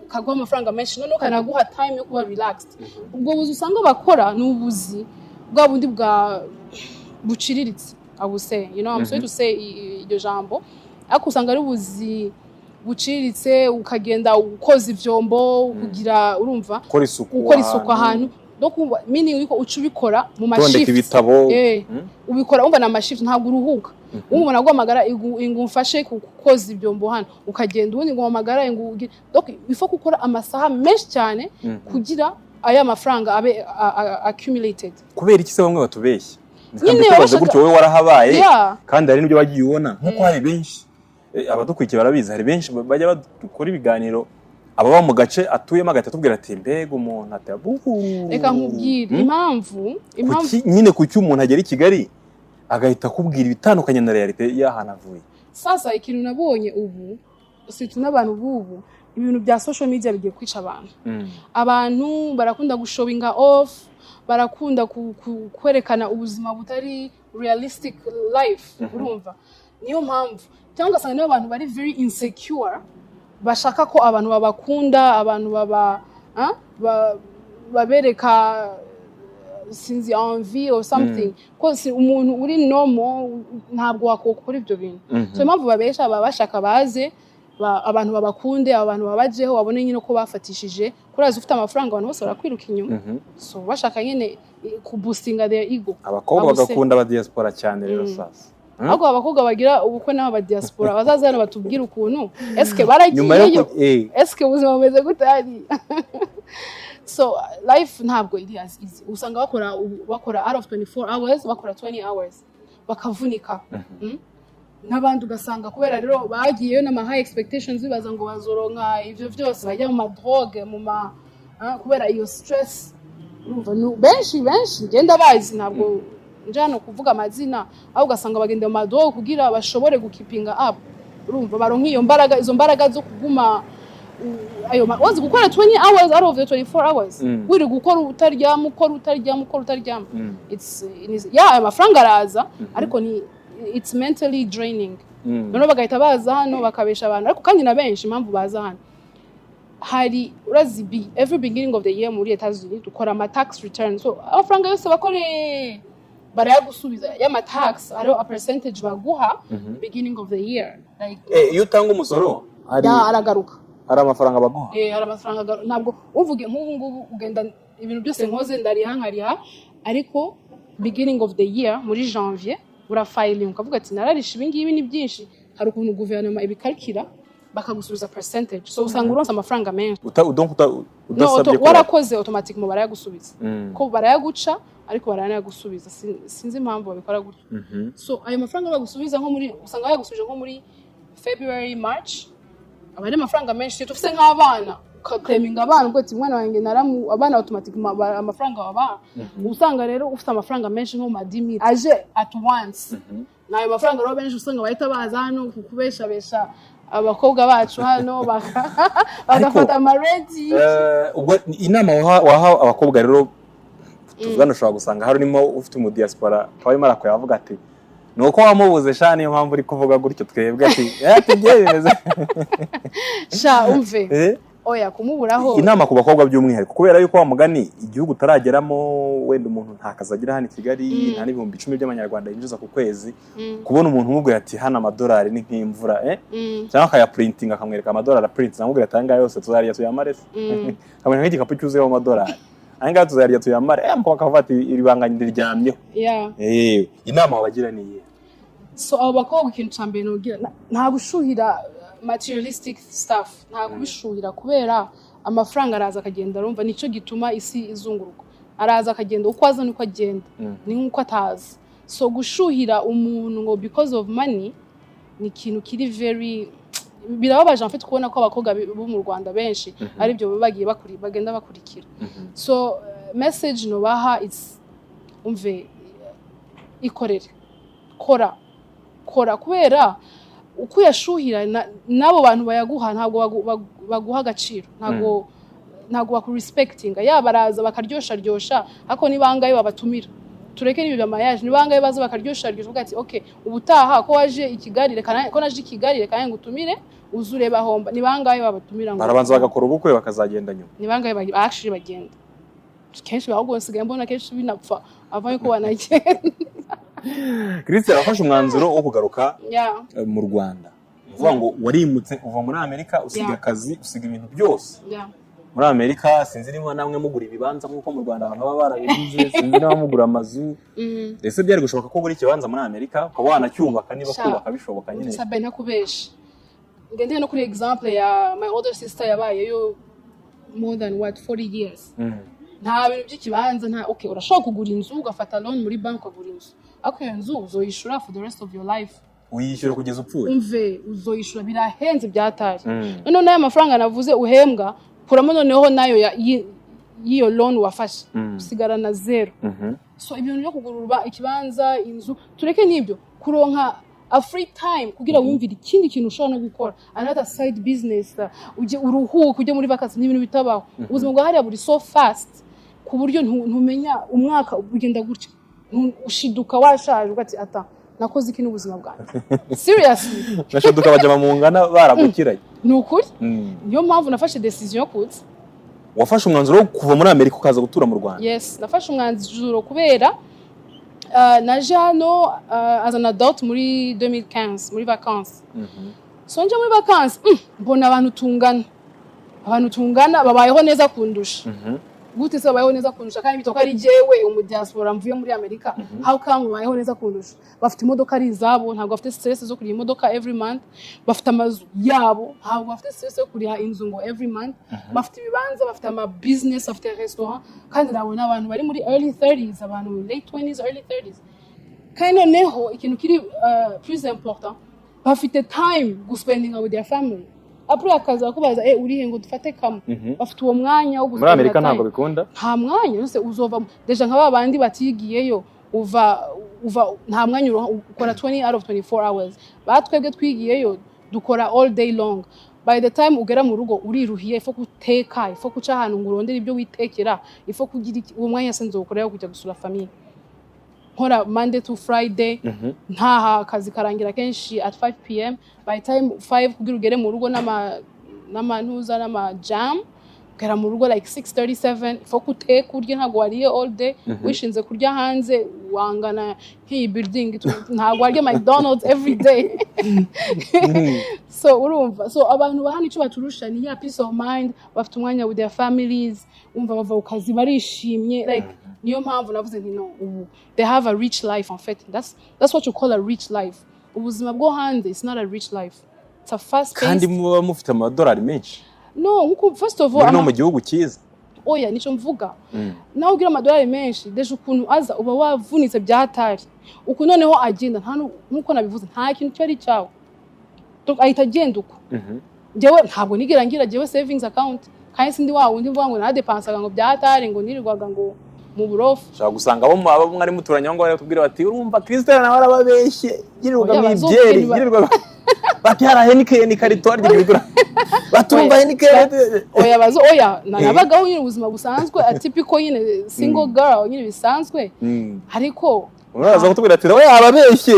kaguha amafaranga menshi, noneho kanaguha time yo kuba relaxed. Ubwo buzi usanga bakora ni ubuzi bwa bundi bwa buciriritse, I would say, I'm sorry to say iryo jambo, ariko usanga ari ubuzi buciriritse, ukagenda ukoza ivyombo kugira, urumva, gukora isuku, gukora isuku ahantu, no kumva meaning yuko uca ubikora mu tondeka ma shift. Ibitabo. Ubikora umva na ma shift, ntabwo uruhuka. Umuntu aguhamagara ingu umfashe koza ibyombo hano, ukagenda, ubundi ngo uhamagara ingu donc il faut gukora amasaha menshi cyane kugira aya mafaranga abe accumulated. Kubera iki se bamwe batubeshya? Nyine Nyine baba bashaka- gutyo, wowe warahabaye, kandi hari n'ibyo wagiye ubona, nk'uko hari benshi, abadukurikiye barabizi, hari benshi bajya badukora ibiganiro, ababa mu gace atuyemo agahita atubwira ati: "Mbega umuntu," ati "abuhu." Reka nkubwire impamvu. Kuki nyine, kuki umuntu agera i Kigali agahita akubwira ibitandukanye na réalité y'ahantu avuye? Sasa ikintu nabonye ubu, surtout n'abantu b'ubu, ibintu bya social media bigiye kwica abantu. Abantu barakunda gushowinga off, barakunda kwerekana ubuzima butari realistic life, urumva? Niyo mpamvu, cyangwa ugasanga niyo abantu bari very insecure, bashaka ko abantu babakunda, abantu baba babereka, sinzi, envy or something, ko si umuntu uri normal ntabwo wakora ibyo bintu. So impamvu babesha, baba bashaka baze abantu babakunde, abantu babajeho, babone nyine ko bafatishije. Kuraza ufite amafaranga, abantu bose barakwiruka inyuma. So bashaka nyine kuboostinga their ego. Abakobwa Abo se- bagakunda aba diaspora cyane rero sasa. Ahubwo abakobwa bagira ubukwe n'aba diaspora bazaza hano batubwire ukuntu eske Nyuma yo baragiyeyo, eske ubuzima bumeze gute hariya. So life ntabwo iri as easy. Usanga bakora out of 24 hours bakora 20 hours, bakavunika. N'abandi ugasanga kubera rero bagiyeyo n'ama high expectations, bibaza ngo bazoronka ivyo byose, bajya mu ma drogue, mu ma kubera iyo stress, urumva? Benshi benshi ngenda bazi, ntabwo nje hano kuvuga amazina, aho ugasanga bagenda mu ma drogue kugira bashobore gukeepinga up, urumva, baronka iyo mbaraga, izo mbaraga zo kuguma ayo wazi gukora 20 hours out of the 24 hours, wiri gukora utaryama, ukora utaryama, ukora utaryama. Yeah, ayo mafaranga araza, ariko ni it's mentally draining. Noneho bagahita baza hano bakabesha abantu. Ariko kandi na benshi impamvu baza hano, hari urazi every beginning of the year muri Etats Unis dukora ama tax return, so amafaranga yose bakoreye barayagusubiza y'ama tax, hariho a percentage baguha beginning of the year, like Iyo utanga umusoro hari ya, aragaruka. Hari amafaranga baguha. Hari amafaranga ntabwo uvuge nk'ubu ngubu ugenda ibintu byose nkoze ndariha, nkariha, ariko beginning of the year muri janvier urafiling, ukavuga ati: "Nararisha ibi ngibi ni byinshi." Hari ukuntu guverinoma ibikarikira bakagusubiza percentage, so usanga uronse amafaranga menshi. Donc No, udasabye ko warakoze, automatic mu barayagusubiza, ko barayaguca ariko baranayagusubiza. Sinzi impamvu babikora gutyo. So ayo mafaranga bagusubiza nko muri, usanga bayagusubije nko muri February, March, aba ari amafaranga menshi. Tufise nk'abana, ukaclaiminga abana, ubwo ati: "Umwana wanjye naramu," abana automatic amafaranga babaha. Usanga rero ufite amafaranga menshi nko mu madimiri aje at once. Ni ayo mafaranga rero benshi usanga bahita baza hano kukubeshabesha abakobwa bacu hano, bagafata amaredi. Ubwo inama waha abakobwa rero tuvugana, ushobora gusanga harimo ufite umudiaspora akaba arimo arakureba avuga ati: "Ni uko wamubuze sha, niyo mpamvu uri kuvuga gutyo." Twebwe ati tugiye bimeze. Sha, umve. Oya, kumuburaho. Inama ku bakobwa by'umwihariko, kubera yuko wa mugani igihugu utarageramo, wenda umuntu nta kazi agira hano i Kigali, nta n'10,000 by'amanyarwanda yinjiza ku kwezi, kubona umuntu umubwira ati: "Hano amadolari ni nk'imvura," cyangwa akayaprintinga, akamwereka amadolari aprintinze, amubwira ati: "Aya ngaya yose tuzarya tuyamare se?" Akamwereka nk'igikapu cyuzuyemo amadolari: "Aya ngaya tuzarya tuyamare?" Umukobwa akavuga ati: "Iri banga ndiryamyeho." Inama wabagira ni iyihe? So abo bakobwa, ikintu cya mbere nogira, nta gushuhira materialistic stuff, nta kubishuhira, kubera amafaranga araza akagenda. Arumva nicyo gituma isi izunguruka, araza akagenda, uko aza niko agenda, ni nk'uko ataza. So gushuhira umuntu ngo because of money ni ikintu kiri very, birababaje en fait kubona ko abakobwa bo mu Rwanda benshi aribyo baba bagiye bagenda bakurikira. So message nobaha is, umve, ikorere, kora, kora, kubera Uko uyashuhira n'abo bantu bayaguha ntabwo baguha agaciro, ntabwo bakurespectinga. Yaba baraza bakaryosharyosha, ariko ni bangahe babatumira? Tureke n'ibyo bya mariage, ni bangahe baza bakaryosharyosha, uvuga ati: "Okay, ubutaha ko waje i Kigali, reka ko naje i Kigali, reka nanjye ngutumire uze urebe aho mba." Ni bangahe babatumira ngo Barabanza bagakora ubukwe, bakazagenda nyuma. Ni bangahe actually bagenda? Kenshi ahubwo nsigaye mbona kenshi binapfa ava yuko banagenda. Christelle wafashe umwanzuro wo kugaruka mu Rwanda. Ni ukuvuga ngo warimutse uva muri Amerika, usiga akazi, usiga ibintu byose muri Amerika. Sinzi niba namwe mugura ibibanza nk'uko mu Rwanda abantu baba barabiguze, sinzi niba mugura amazu. Ese byari gushoboka ko ugura ikibanza muri Amerika ukaba wanacyubaka, niba Sha. kubaka bishoboka nyine? Sabe, ntakubesha, ngendeye no kuri example ya my older sister yabayeyo more than what, 40 years. Nta bintu by'ikibanza, nta. Okay, urashobora kugura inzu, ugafata loan muri banki ukagura inzu, ariko iyo nzu uzoyishura for the rest of your life. Uyishyura kugeza upfuye. Umve, uzoyishura, birahenze byatari. Noneho n'ayo mafaranga navuze uhembwa, kuramo noneho nayo y'iyo loan wafashe, usigarana zero. So ibintu byo kugura ikibanza, inzu, tureke n'ibyo. Kuronka a free time kugira wumvire ikindi kintu ushobora no gukora, another side business, ujye uruhuke, ujye muri vacances, ni ibintu bitabaho. Ubuzima bwa hariya buri so fast ku buryo ntumenya umwaka ugenda gutya. Ushiduka washaje, uvuga ati: "Ata nakoze iki n'ubuzima bwanjye?" Seriously. Nashaduka bajya mu ngana baragukiranye. Ni ukuri. Niyo mpamvu nafashe decision yo kuza. Wafashe umwanzuro wo kuva muri Amerika ukaza gutura mu Rwanda? Yes, nafashe umwanzuro kubera naje hano as an adult muri 2015 muri vacances. So nje muri vacances, mbona abantu tungana babayeho neza kundusha. Gute se babayeho neza kundusha kandi bitoka ari jewe umudiaspora mvuye muri Amerika? How come babayeho neza kundusha? Bafite imodoka ari izabo, ntabwo bafite stress zo kuriha imodoka every month. Bafite amazu yabo, ntabwo bafite stress yo kuriha inzu ngo every month. Bafite ibibanza, bafite ama business, bafite restaurant, kandi nabona abantu bari muri early 30s, abantu late 20s, early 30s. Kandi noneho ikintu kiri plus important, bafite time guspendinga with their family. Après akaza kubaza: "Eh, urihe ngo dufate kamwe?" Bafite uwo mwanya wo Muri guspendinga Amerika time. ntabwo bikunda. Nta mwanya yose uzova déjà nka ba bandi batigiyeyo, uva nta mwanya uronka, ukora 20 out of 24 hours. Batwebwe twigiyeyo dukora all day long. By the time ugera mu rugo uriruhiye, ifo guteka, ifo guca ahantu ngo urondere ibyo witekera, ifo kugira iki. Uwo mwanya se nzowukoreraho kujya gusura famille? Nkora Monday to Friday, ntaha akazi karangira kenshi at 5 p.m. By time 5 kugira ugere mu rugo n'amantuza n'ama jam, ugera mu rugo like 6:37, ifo kuteka urye, ntabwo wariye all day, wishinze kurya hanze wangana nk'iyi building, ntabwo warya McDonald's every day. So urumva, so abantu bahana icyo baturusha ni ya peace of mind. Bafite umwanya with their families, umva bava ku kazi barishimye, like niyo mpamvu navuze nti: "No, ubu they have a rich life." En fait, that's what you call a rich life. Ubuzima bwo hanze, it's not a rich life, it's a fast Kandi paced. Muba mufite amadolari menshi. No, nkuko first of all Muri no mu gihugu cyiza. Oya, nico mvuga. Nawe ugira amadolari menshi, déjà ukuntu aza uba wavunitse byatari, ukuntu noneho agenda nta nkuko nabivuze, nta kintu cyari cyawe. Donc ahita agenda uko. Njyewe ntabwo nigera ngira njyewe savings account, kandi sindi wa wundi mvuga ngo nadepansaga ngo byatari, ngo nirirwaga ngo mu burofu. Ushobora gusanga abo mwari muturanye aho ngaho batubwira bati: "Urumva Christelle nawe arababeshye, yirirwaga Oya, mu bazubwira ibyeri, yirirwaga bati hari Heineken ikarito harya ibigura, baturumva Heineken." Oya, bazo oya, nabagaho nyine ubuzima busanzwe, atypical nyine single girl nyine bisanzwe, ariko Uraza kutubwira ati: "Oya, ababeshye."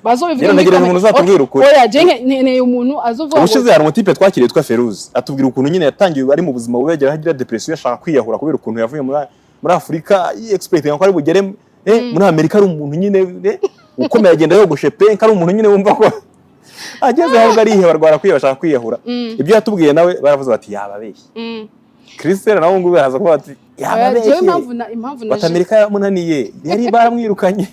Bazobivuga Nyine muri ntegereje comment. umuntu uzatubwira ukuri. Oya, je nkeneye umuntu azovuga ngo Ubushize hari umutipe twakiriye witwa Feruzi, atubwira ukuntu nyine yatangiye ari mu buzima bubi, yagera aho agira depression, ashaka kwiyahura kubera ukuntu yavuye muri Afurika expecting ko ari bugere muri Amerika ari umuntu nyine ukomeye, agenda yogoshe pe, ari umuntu nyine wumva ko ageze ahubwo ariheba, arwara kwiheba, ashaka kwiyahura. Ibyo yatubwiye nawe baravuze bati: "Yababeshye." Christelle nawe ngubu baraza kuvuga bati: Oya, jewe "Yababeshye." impamvu Bati naje Amerika yaramunaniye, yari baramwirukanye.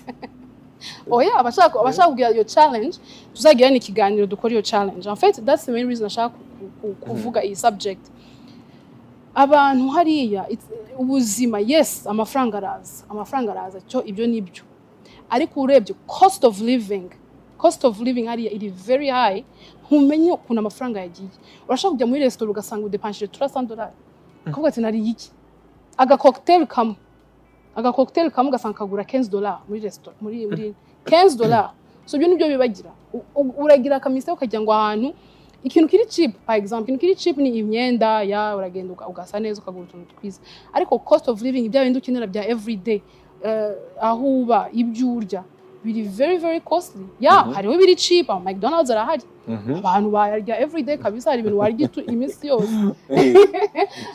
Oya, abashaka kugira iyo challenge, tuzagirana ikiganiro, dukora iyo challenge. En fait, that's the main reason ashaka kuvuga iyi subject. Abantu hariya, ubuzima, yes, amafaranga araza, amafaranga araza, cyo ibyo nibyo, ariko urebye cost of living hariya iri very high. Ntumenye ukuntu amafaranga yagiye. Urashaka kujya muri resitora ugasanga udepanshije $300, ukavuga ati: "Nariye iki?" Aga cocktail kamwe ugasanga kagura $15 muri resitora, muri $15. So ibyo nibyo bibagira. Uragira akamisa ukajya ngo ahantu ikintu kiri cheap, par exemple, ikintu kiri cheap ni imyenda ya uragenda ugasa neza, ukagura utuntu twiza, ariko cost of living, bya bindi ukenera bya everyday, aho uba, ibyo urya, biri very very costly. Ya, hariho ibiri cheap, ama McDonald's arahari, abantu bayarya everyday kabisa. Hari ibintu warya iminsi yose.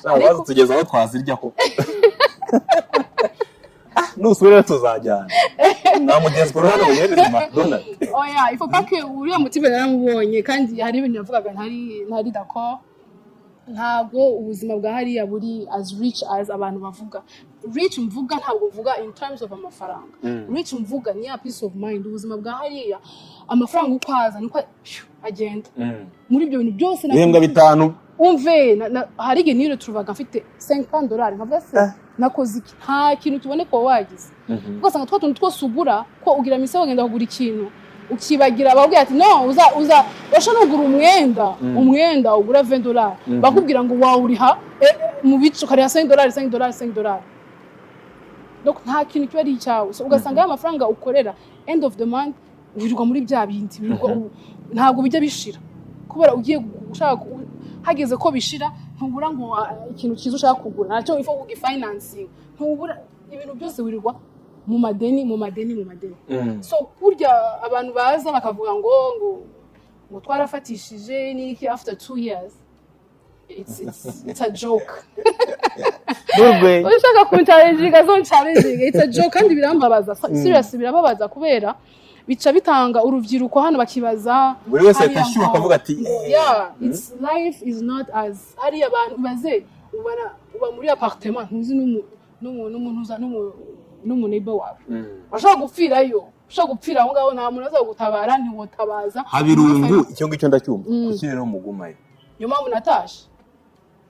Ariko tugeze aho twazirya koko. Nusubira tuzajyana, nta mudiaspora hano buhereze McDonald. Oya, il faut pas que uriya mutipe naramubonye, kandi hari ibintu yavugaga ntari d'accord. Ntabwo ubuzima bwa hariya buri as rich as abantu bavuga. Rich mvuga, ntabwo mvuga in terms of amafaranga. Rich mvuga ni ya peace of mind. Ubuzima bwa hariya, amafaranga uko aza niko phew, agenda muri ibyo bintu byose. Ibihembwa 5. Umve, hari igihe niyo tuvaga mfite $50, nkavuga: "Se nakoze iki?" Nta kintu kiboneka uba wagize. Ugasanga twa tuntu twose ugura, ko ugira misi wagenda kugura ikintu ukibagira, bakubwira ati: "No, uza urashobora no kugura umwenda ugura $20, bakubwira ngo wawuriha mu bice, ukariha $5, $5, $5." Donc nta kintu kiba ari icyawe. So ugasanga ya mafaranga ukorera, end of the month wirirwa muri bya bindi, ntabwo bijya bishira, kubera ugiye ushaka, hageze ko bishira, ntubura ngo ikintu cyiza ushaka kugura nacyo ifo kugifinancing, ntubura. Ibintu byose wirirwa mu madeni, mu madeni, mu madeni. So burya abantu baza bakavuga ngo twarafatishije n'iki after 2 years, it's a joke. N'urwenya. Ushaka kunchallenginga, zo challenging. It's a joke, kandi birambabaza. Serious, birababaza kubera bica bitanga urubyiruko hano bakibaza Buri wese hariya ahita ashyuha ngo- akavuga ati, Yeah, it's life is not as hariya abantu baze ubara uba muri appartement, ntuzi n'umuntu uza n'umu neighbor wawe. Washobora gupfirayo, ushobora gupfira aho ngaho, nta muntu azagutabara, ntiwotabaza. Habirungu, icyo ngicyo ndacyumva. Kuki rero mugumayo? Niyo mpamvu natashe.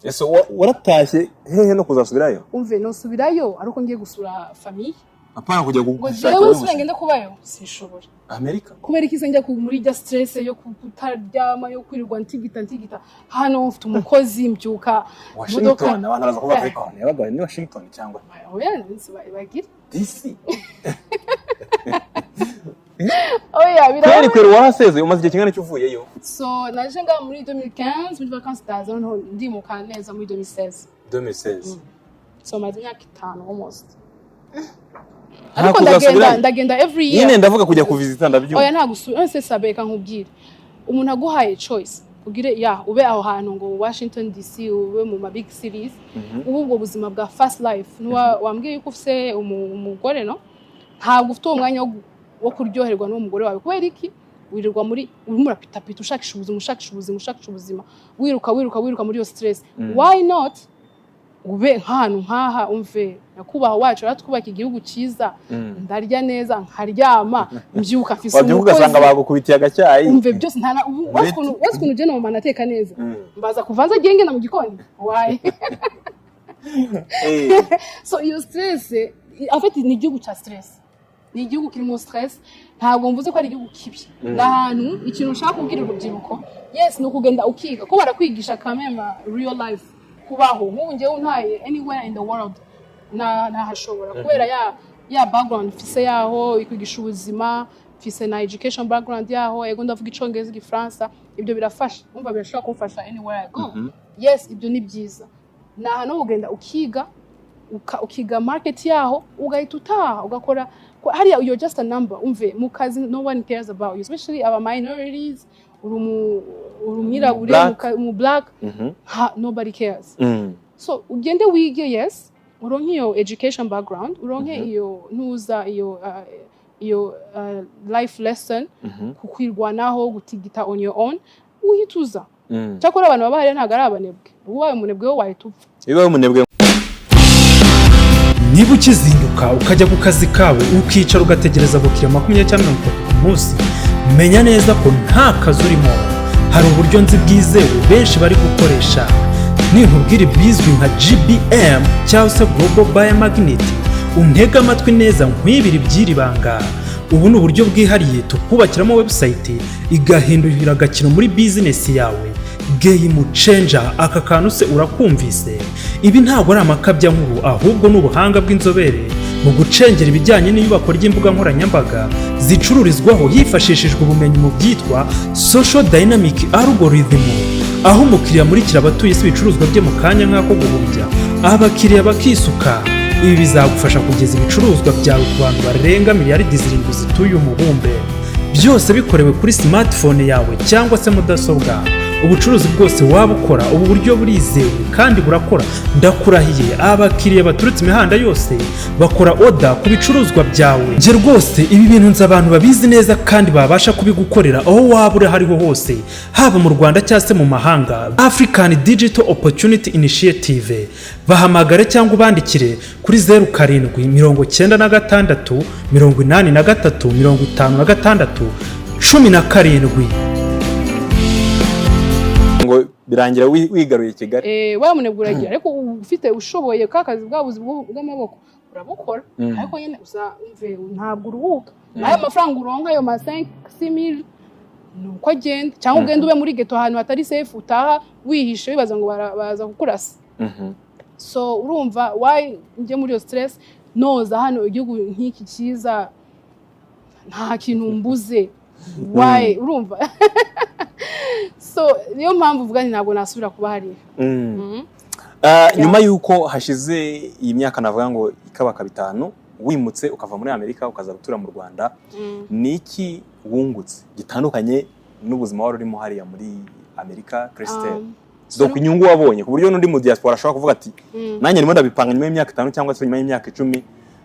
Ese waratashye hehe no kuzasubirayo? Umve, nosubirayo ariko ngiye gusura famille. Apana kujya Ngo gushakira jewe nsubire ubuzima. ngende kubayo, sinshobora. Amerika? Kubera iki se njya muri rya stress yo kutaryama, yo kwirirwa ntigita ntigita? Hano mfite umukozi, mbyuka Washington, abantu baraza kuvuga ariko yabaga ni Washington cyangwa Oya, bagira DC. Oya, Kweri biraba. Kweri warasezeye, umaze igihe kingana iki uvuyeyo? So naje ngaha muri 2015 muri vacances, ndaza noneho ndimuka neza muri 2016. 2016. So maze imyaka 5 almost. Nta Ariko ndagenda, kuzasubirayo? ndagenda every year. Nyine ndavuga kujya kuvisita, ndabyumva. Oya, nta gusubira. None se sabe, reka nkubwire, umuntu aguhaye choice ugire ya ube aho hantu ngo Washington DC, ube mu ma big cities, ube ubwo buzima bwa fast life, ntiwa wambwiye yuko ufise umugore, no ntabwo ufite uwo mwanya wo kuryoherwa n'uwo mugore wawe. Kubera iki? Wirirwa muri urimo urapitapita, ushakisha ubuzima, ushakisha ubuzima, ushakisha ubuzima, wiruka, wiruka, wiruka muri iyo stress. Why not ube nk'ahantu nk'aha? Umve, nyakubahwa wacu aratwubaka igihugu cyiza, ndarya neza, nkaryama, mbyuka mfise Wabyuka ugasanga umukozi. bagukubitiye agacyayi. Umve, byose nta na ubu wazi ukuntu ugenda mu ateka neza, mbaza kuvanza agiye ngenda mu gikoni, why? So iyo stress, en fait ni igihugu cya stress, ni igihugu kirimo stress. Ntabwo mvuze ko ari igihugu kibi. Ni ahantu, ikintu ushaka kubwira urubyiruko, yes, ni ukugenda ukiga, ko barakwigisha kamema real life, kubaho. Nk'ubu ngewe untaye anywhere in the world na nahashobora, kubera ya background mfise yaho ikwigisha ubuzima, mfise na education background yaho. Ego, ndavuga Icongereza, Igifaransa, ibyo birafasha. Umva, birashobora kumfasha anywhere I go. Yes, ibyo ni byiza. Ni ahantu ho kugenda ukiga, ukiga market yaho, ugahita utaha ugakora. Hariya you're just a number. Umve, mu kazi no one cares about you, especially aba minorities. Uri umwirabure, Black. mu black, ha, nobody cares. So ugende wige, yes, uronke iyo education background, uronke iyo ntuza iyo life lesson, kukwirwanaho, gutigita on your own, uhita uza. Cyakora abantu baba hariya ntabwo ari abanebwe. Ubaye umunebwe wo wahita upfa. Iyo ubaye umunebwe. Niba ukizinduka ukajya ku kazi kawe, ukicara ugategereza abakiriya 20 cyangwa 30 ku munsi, menya neza ko nta kazi urimo. Hari uburyo nzi bwizewe benshi bari gukoresha. Ninkubwira ibizwi nka GBM cyangwa se Global Buyer Magnet, untege amatwi neza nkwibira iby'iri banga. Ubu ni uburyo bwihariye tukubakiramo website igahindurira agakino muri bizinesi yawe, game changer. Aka kantu se urakumvise? Ibi ntabwo ari amakabyankuru, ahubwo ni ubuhanga bw'inzobere. Mu gucengera ibijyanye n'iyubakwa ry'imbuga nkoranyambaga zicururizwaho hifashishijwe ubumenyi mu byitwa social dynamic algorithm, aho umukiriya amurikira abatuye isi ibicuruzwa bye mu kanya nk'ako guhumbya, abakiriya bakisuka. Ibi bizagufasha kugeza ibicuruzwa byawe ku bantu barenga miliyaridi 7 zituye umubumbe, byose bikorewe kuri smartphone yawe cyangwa se mudasobwa. Ubucuruzi bwose waba ukora, ubu buryo burizewe kandi burakora, ndakurahiye. Abakiriya baturutse imihanda yose bakora order ku bicuruzwa byawe. Njye rwose ibi bintu nzi abantu babizi neza kandi babasha kubigukorera aho waba uri aho ariho hose, haba mu Rwanda cyangwa se mu mahanga. African Digital Opportunity Initiative, bahamagare cyangwa ubandikire kuri 0796835617. Ngo birangira wigaruye Kigali. Wa munebwe uragira, ariko ufite ushoboye ka kazi, bwa buzi bw'amaboko urabukora, ariko nyine uza umve ntabwo uruhuka. Ayo mafaranga uronka, ayo ma 5 mille, ni uko agenda, cyangwa ugenda ube muri ghetto ahantu hatari safe, utaha wihishe wibaza ngo baza kukurasa. So urumva, why njye muri iyo stress noza hano, igihugu nk'iki cyiza, nta kintu mbuze, why? Urumva, so niyo mpamvu uvuga nti ntabwo nasubira kuba hariya. Nyuma y'uko hashize iyi myaka, navuga ngo ikabaka 5, wimutse ukava muri Amerika ukaza gutura mu Rwanda, ni iki wungutse gitandukanye n'ubuzima wari urimo hariya muri Amerika, Christelle? Donc inyungu wabonye ku buryo n'undi mu diaspora ashobora kuvuga ati: "Nanjye ndimo ndabipanga, nyuma y'imyaka 5 cyangwa se nyuma y'imyaka 10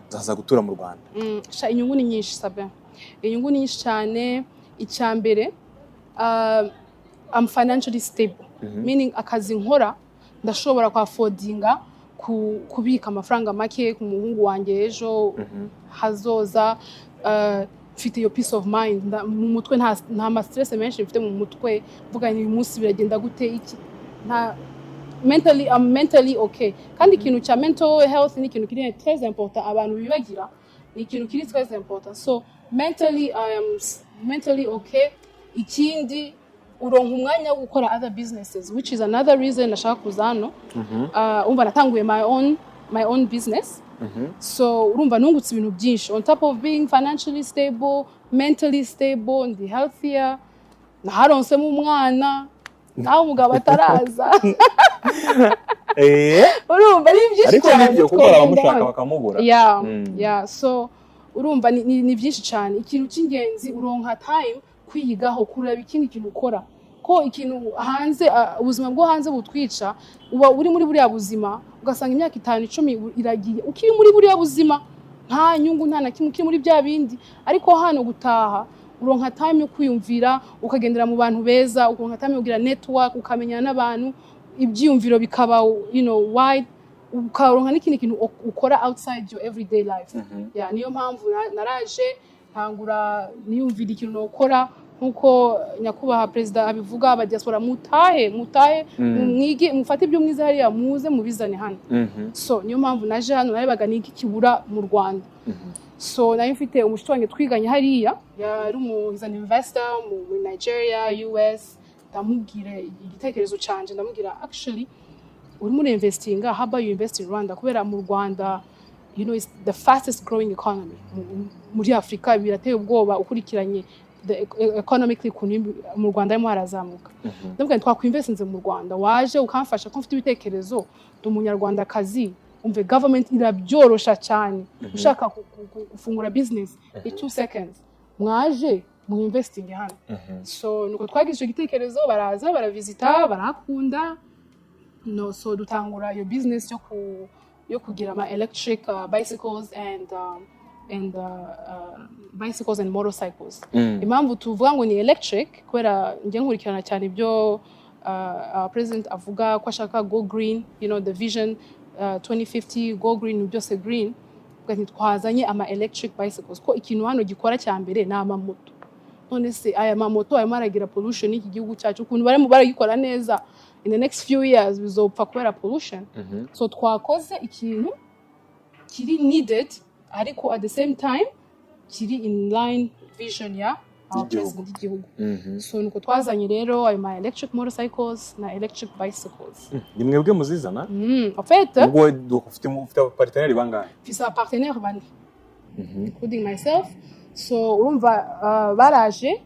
nzaza gutura mu Rwanda." Sha, inyungu ni nyinshi, Sabin, inyungu ni nyinshi cyane. Icya mbere, I'm financially stable, meaning akazi nkora ndashobora kwaffordinga kubika amafaranga make ku muhungu wanjye ejo hazoza. Mfite iyo peace of mind mu mutwe, nta ma stress menshi mfite mu mutwe mvuga ngo uyu munsi biragenda gute, iki, nta mentally, I'm mentally okay. Kandi ikintu cya mental health ni ikintu kiri très important, abantu bibagira, ni ikintu kiri très important. So mentally I am mentally okay. Ikindi, uronka umwanya wo gukora other businesses, which is another reason nashaka kuza hano. Umva, natanguye my own business. So urumva nungutse ibintu byinshi on top of being financially stable, mentally stable, ndi healthier, naharonsemo umwana naho umugabo ataraza. Urumva ni byinshi Ariko cyane. nibyo, kuko hari abamushaka bakamubura. Yeah, so urumva ni byinshi cyane. Ikintu cy'ingenzi, uronka time kwiyigaho, kureba ikindi kintu ukora, ko ikintu hanze, ubuzima bwo hanze butwica. Uba uri muri buriya buzima, ugasanga imyaka 5, 10 iragiye ukiri muri buriya buzima, nta nyungu, nta na kimwe, ukiri muri bya bindi. Ariko hano gutaha, uronka time yo kwiyumvira, ukagendera mu bantu beza, uronka time yo kugira network, ukamenyana n'abantu, ibyiyumviro bikaba wide, ukaronka n'ikindi kintu ukora outside your everyday life. Yeah, niyo mpamvu naraje ntangura niyumvira ikintu nokora. Nkuko nyakubahwa perezida abivuga, abadiaspora mutahe, mutahe, mwige, mufate ibyo mwize hariya, muze mubizane hano. So niyo mpamvu naje hano, narebaga ni iki kibura mu Rwanda. So nari mfite umushuti wanjye twiganye hariya, yari umu he's an investor muri Nigeria, US. Ndamubwira igitekerezo canje, ndamubwira: "Actually urimo urinvestinga, how about you invest in Rwanda?" Kubera mu Rwanda, it's the fastest growing economy muri Afurika. Birateye ubwoba ukurikiranye the economically ukuntu mu Rwanda harimo harazamuka. Ndamubwira nti: "Twakwinvestinze mu Rwanda, waje ukamfasha, ko mfite ibitekerezo, ndi umunyarwandakazi." Umve, government irabyorosha cyane. Ushaka gufungura business ni 2 seconds. Mwaje mu investing hano? So nuko twagize icyo gitekerezo, baraza baravisita, barahakunda. No so dutangura iyo business yo kugira ama electric bicycles and bicycles and motorcycles. Impamvu tuvuga ngo ni electric, kubera njye nkurikirana cyane ibyo our president avuga ko ashaka go green, the vision 2050, go green, byose green. Tuvuga nti twazanye ama electric bicycles, ko ikintu hano gikora cya mbere ni amamoto. None se aya mamoto arimo aragira pollution y'iki gihugu cyacu, ukuntu barimo baragikora neza, in the next few years bizopfa kubera pollution. So twakoze ikintu kiri needed, ariko at the same time kiri in line vision ya our Y'igihugu. president y'igihugu. So nuko twazanye rero ayo ma electric motorcycles na electric bicycles. Ni mwebwe muzizana? En fait, Ubwo ufite abapartenaires bangahe? Mfise abapartenaire bane, including myself. So urumva, baraje,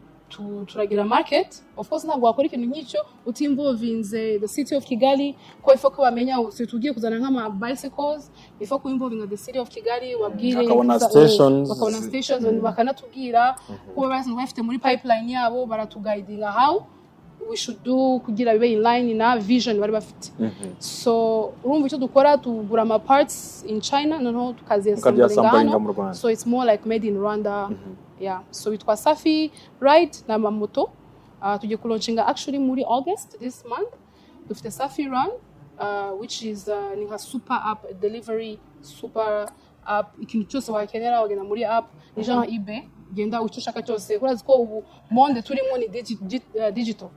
turagira market. Of course ntabwo wakora ikintu nk'icyo utinvolvinze the City of Kigali, ko ifo ko bamenya si tugiye kuzana nk'ama bicycles, ifo ko involvinga the City of Kigali, wabwire Bakabona stations. Bakabona stations, bakanatubwira ko basanzwe bafite muri pipeline yabo, baratuguidinga how we should do kugira bibe in line na vision bari bafite. So urumva, icyo dukora, tugura ama parts in China, noneho tukaziassemblinga Mukabyaassemblinga hano. mu Rwanda. So it's more like made in Rwanda, yeah. So witwa Safi Ride na mamoto. Tugiye kulaunchinga actually muri August this month. Dufite Safi Run, which is ni nka super app delivery, super app. Ikintu cyose wakenera wagenda muri app, ni genre eBay, ugenda icyo ushaka cyose. Urazi ko ubu monde turimo ni digital,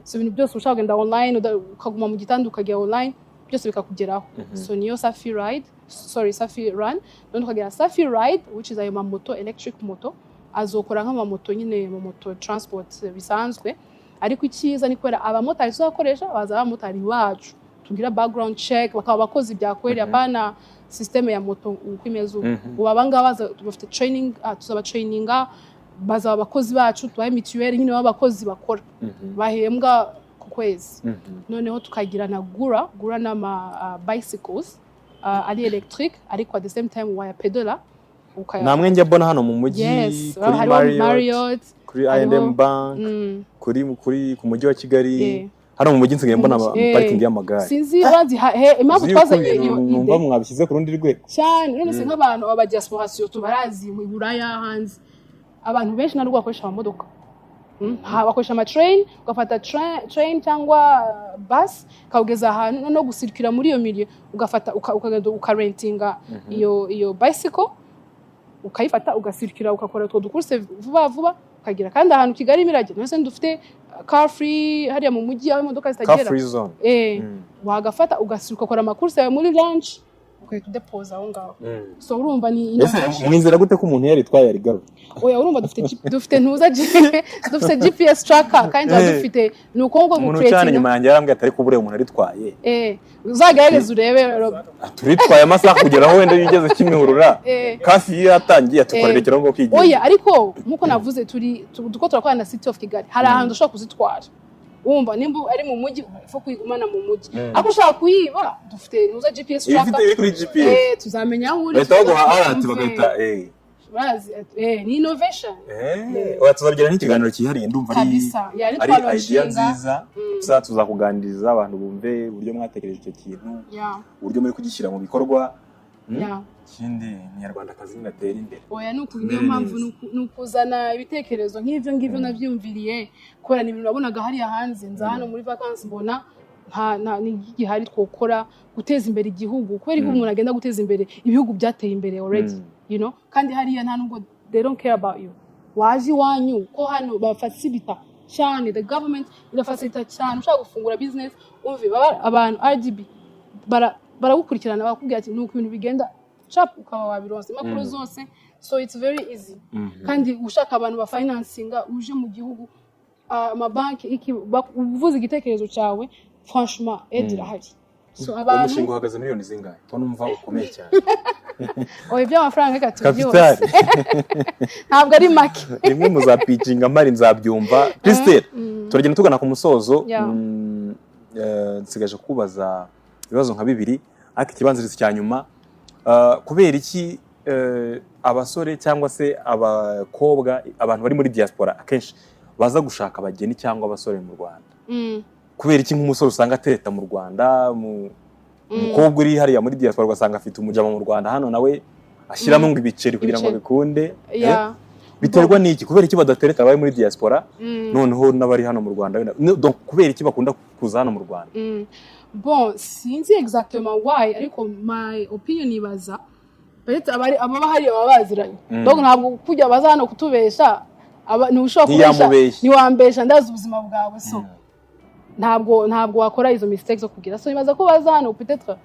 so ibintu byose ushaka kugenda online, ukaguma mu gitanda ukajya online, byose bikakugeraho. So niyo Safi Ride, sorry, Safi Run. None tukagira Safi Ride, which is ayo mamoto, electric moto, azokora nk'amamoto nyine, amamoto transport bisanzwe. Ariko icyiza ni kubera abamotari tuzakoresha baza abamotari bacu, tugira background check, bakaba abakozi bya kweli, apana système ya moto uko imeze ubu. Ubu abangaba baza bafite training, tuzaba traininga, bazaba abakozi bacu, tubahe mituweli nyine, baba abakozi bakora bahembwa ku kwezi. Noneho tukagira na Gura. Gura n'ama bicycles ari electric, ariko at the same time wayapedola Namwe njya mbona hano mu mujyi Yes, kuri hariho Marriott, Marriott, kuri I&M Bank, kuri ku mujyi wa Kigali. Hano mu mujyi nsigaye mbona Mu mujyi, parikingi y'amagare. Sinzi bazi impamvu Uzi yuko twazanye ibintu iyo numva idée. mwabishyize ku rundi rwego. Cyane. None se nk'abantu aba diaspora surtout barazi mu Buraya hanze, abantu benshi ntabwo bakoresha amamodoka. Bakoresha ama train, ugafata train cyangwa bus ikawugeza ahantu, noneho gusirikira muri iyo milieu ugafata ukagenda ukarentinga iyo bicycle, ukayifata ugasirikira, ugakora utwo ducourses vuba vuba ukagera. Kandi ahantu Kigali imirage, none se dufite car free hariya mu mujyi aho imodoka Car zitagera. free zone. Wagafata ugasirika, ukakora amacourses yawe muri lunch, ugahita udepoza aho ngaho. So urumva ni Ese innovation. mwizera gute ko umuntu yaritwaye yarigarura? Oya, urumva dufite dufite ntuza dufite GPS tracker, kandi tuba dufite ni uko ngo Umuntu cyane gucreatinga. nyuma yanjye yarambwiye ati: "Ariko buriya umuntu aritwaye?" Uzagerageze urebe, Rob. Turitwaye amasaha kugera aho wenda iyo ugeze Kimihurura, kasi iyo yatangiye atukorerekeraho ngo kwigira. Oya, ariko nkuko navuze, turi tuko turakorana na City of Kigali, hari ahantu ushobora kuzitwara. Wumva nimba ari mu mujyi, ufo kuyigumana mu mujyi, ariko ushaka kuyiba, dufite ntuza GPS Iyo tracker. ufite iri kuri GPS, tuzamenya aho uri. Bahita baguha alert, Tuzakumva. bagahita Urazi, ni innovation. Oya, tuzabigira n'ikiganiro cyihariye, ndumva ari Kabisa yari ari idea twalaunchinga. nziza. Gusa tuzakuganiriza abantu bumve uburyo mwatekereje icyo kintu, uburyo muri kugishyira mu bikorwa. Ikindi, Umunyarwandakazi nyine atera imbere. Oya, ni uku, niyo Mere mpamvu neza. ni ukuzana ibitekerezo nk'ibyo ngibyo. Nabyumviriye kubera ni ibintu nabonaga hariya hanze, nza hano muri vacances mbona nta n'igihari twokora guteza imbere igihugu, kubera ko umuntu agenda guteza imbere ibihugu byateye imbere already, kandi hariya nta nubwo they don't care about you. Waje iwanyu ko hano bafacilita cyane, the government irafacilita cyane. Ushaka gufungura business, umve, baba abantu RDB baragukurikirana, bakubwira ati nuko ibintu bigenda chap, ukaba wabironse impapuro zose. So it's very easy. Kandi ushaka abantu bafinancinga uje mu gihugu, amabanki iki, uvuze igitekerezo cyawe, franchement aide irahari. So Uwo abantu mushinga uhagaze miliyoni zingahe, ko numva ukomeye cyane? Oya, iby'amafaranga reka Kapitali. tubyose, ntabwo ari make. Rimwe muzapitchinga mpari nzabyumva. Christelle, turagenda tugana ku musozo. Nsigaje kubaza ibibazo nka bibiri, ariko ikibanziriza cya nyuma, kubera iki abasore cyangwa se abakobwa, abantu bari muri diaspora, akenshi baza gushaka abageni cyangwa abasore mu Rwanda? Kubera iki nk'umusore usanga atereta mu Rwanda, mu umukobwa uri hariya muri diaspora ugasanga afite umujama mu Rwanda hano, nawe ashyiramo ngo ibiceri kugira ngo Ibiceri. bikunde? Yeah. Biterwa n'iki? Kubera iki badatereta abari muri diaspora, noneho n'abari hano mu Rwanda donc kubera iki bakunda kuza hano mu Rwanda? Bon, sinzi exactement why, ariko my opinion, ibaza peut-être abari ababa hariya baba baziranye. Donc ntabwo kujya baza hano kutubesha, aba ntushobora kubesha. Ntiyamubeshya. Ntiwambesha, ndazi ubuzima bwawe. So ntabwo wakora izo mistakes zo kugira. So nibaza ko baza hano peut-être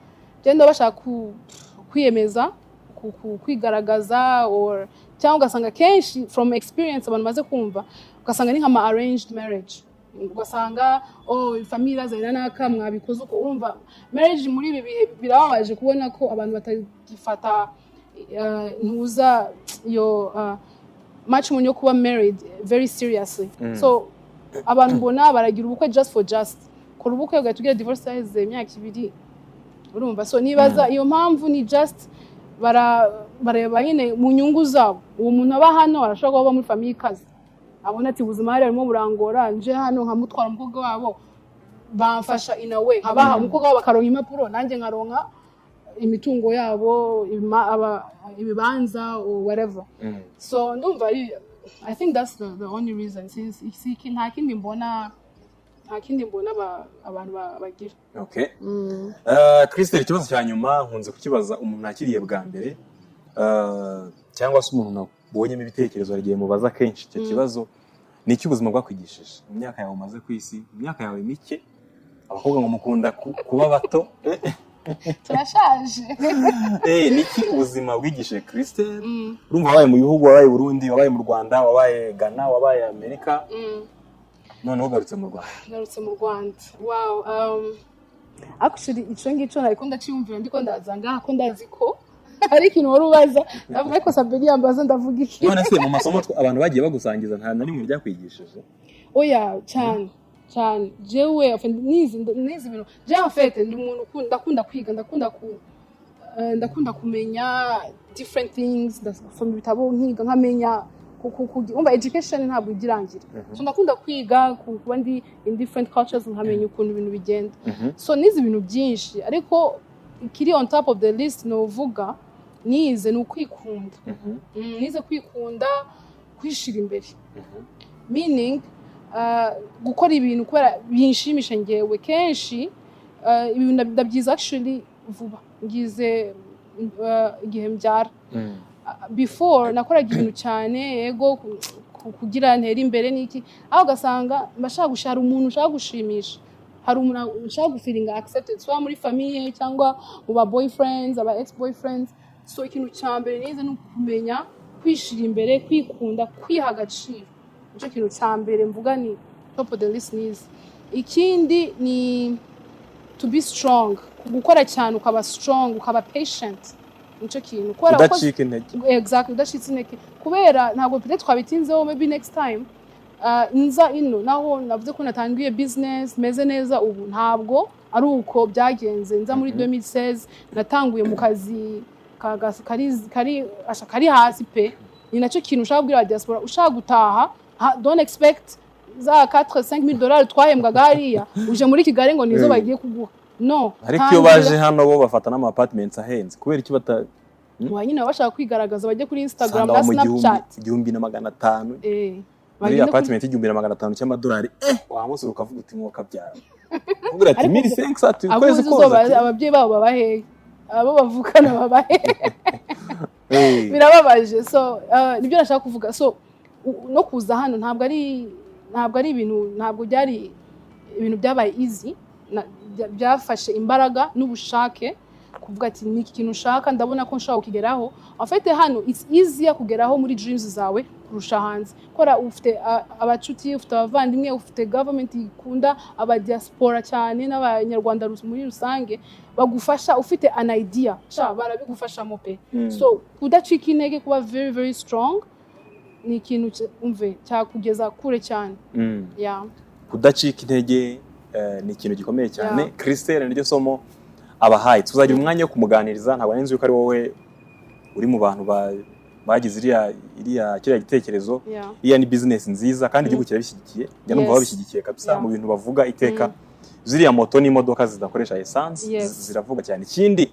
genda bashaka kwiyemeza Kwigaragaza or cyangwa ugasanga kenshi, from experience abantu baze kumva, ugasanga ni nk'ama arranged marriage, ugasanga, oh, famille irazana n'aka mwabikoze uko. Urumva, marriage muri ibi bihe birababaje kubona ko abantu batagifata ntuza iyo matrimony yo kuba married very seriously. So abantu mbona baragira ubukwe just for just kora ubukwe, ugahita ugira divorce haheze imyaka 2, urumva? So nibaza iyo mpamvu ni just bareba nyine mu nyungu zabo. Uwo muntu aba hano arashobora kuba aba muri famille ikaze, abona ati ubuzima hariya burimo burangora, nje hano nkamutwara umukobwa wabo, bamfasha in a way, nkabaha umukobwa wabo bakaronka impapuro, nanjye nkaronka imitungo yabo, ibibanza or whatever. So ndumva ari, I think that's the only reason, since nta kindi mbona, nta kindi mbona abantu bagira. Okay. Christelle, ikibazo cya nyuma nkunze kukibaza umuntu nakiriye bwa mbere, cyangwa se umuntu nabonyemo ibitekerezo, hari igihe mubaza kenshi icyo kibazo: ni iki ubuzima bwakwigishije mu myaka yawe umaze ku isi, mu myaka yawe mike? Abakobwa ngo mukunda kuba bato. Turashaje. Ni iki ubuzima bwigishije Christelle? Urumva, wabaye mu bihugu, wabaye Burundi, wabaye mu Rwanda, wabaye Ghana, wabaye Amerika, noneho ugarutse mu Rwanda. Ngarutse mu Rwanda, wow. Actually ico ngico nariko ndaciyumvira ndiko ndaza ngaha, ko ndazi ko hari ikintu wari ubaza, ndavuga ariko Saberi yambaza ndavuga iki? None se mu masomo abantu bagiye bagusangiza, nta na rimwe byakwigishije? Oya, cyane cyane. Jewe en fait, nize ibintu. Jewe en fait ndi umuntu ndakunda kwiga, ndakunda kumenya different things, ndasoma ibitabo, nkiga, nkamenya umva, education ntabwo ijya irangira. So ndakunda kwiga, kuba ndi in different cultures, nkamenya ukuntu ibintu bigenda. So nize ibintu byinshi, ariko ikiri on top of the list novuga nize ni ukwikunda. Nize kwikunda, kwishira imbere, meaning gukora ibintu kubera binshimisha ngewe. Kenshi ibintu ndabyiza actually vuba ngize igihe mbyara. Before nakoraga ibintu cyane, yego, kugira ntere imbere n'iki, aho ugasanga mbashaka gushara umuntu ushaka gushimisha, hari umuntu ushaka gufeelinga accepted, so muri famille cyangwa mu ba boyfriends, aba ex boyfriends. So ikintu cya mbere nize ni ukumenya kwishira imbere, kwikunda, kwiha agaciro. Nicyo kintu cya mbere mvuga ni top of the list nize. Ikindi ni to be strong, gukora cyane, ukaba strong, ukaba patient. Nicyo kintu kubera ko Udacika intege. Exactly, udacitse intege, kubera ntabwo peut twabitinzeho, maybe next time. Nza ino naho navuze ko natangiye business meze neza ubu, ntabwo ari uko byagenze. Nza muri 2016 natanguye mu kazi kari asha kari hasi pe. Ni nacyo kintu ushaka kubwira diaspora ushaka gutaha: don't expect za 4 5 mille dollars twahembwaga hariya, uje muri Kigali ngo nizo bagiye kuguha. No. Ariko iyo baje hano bo bafata n'ama apartments ahenze, kubera iki bata Wa nyine baba bashaka kwigaragaza, bajye kuri Instagram usanga na mu gihumbi, Snapchat. 1500. Muri Bagende apartment y'1500 cy'amadolari, wamusura ukavuga uti mwoka byara, uvuga ati Ariko 1500 ati abo ukwezi uzi kose uzoba ati ababyeyi babo baba hehe? Abo bavukana baba hehe? Birababaje. So nibyo nashaka kuvuga. So no kuza hano ntabwo ari ibintu, ntabwo byari ibintu byabaye easy. Byafashe imbaraga n'ubushake kuvuga ati ni iki kintu ushaka, ndabona ko nshobora kukigeraho. En fait hano it's easier kugeraho muri dreams zawe kurusha hanze, kora ufite abacuti, ufite abavandimwe, ufite government ikunda aba diaspora cyane n'abanyarwanda muri rusange, bagufasha. Ufite an idea sha barabigufashamo pe. So kudacika intege, kuba very very strong ni ikintu umve cyakugeza kure cyane. Yeah. Kudacika intege ni ikintu gikomeye cyane. Christelle niryo somo abahaye. Tuzagira umwanya wo kumuganiriza. Ntabwo nari nzi yuko ari wowe uri mu bantu bagize iriya iriya kiriya gitekerezo. Iriya ni business nziza kandi igihugu kirabishyigikiye. Njya numva babishyigikiye kabisa mu bintu bavuga iteka. Ziriya moto n'imodoka zidakoresha essence ziravuga cyane. Ikindi,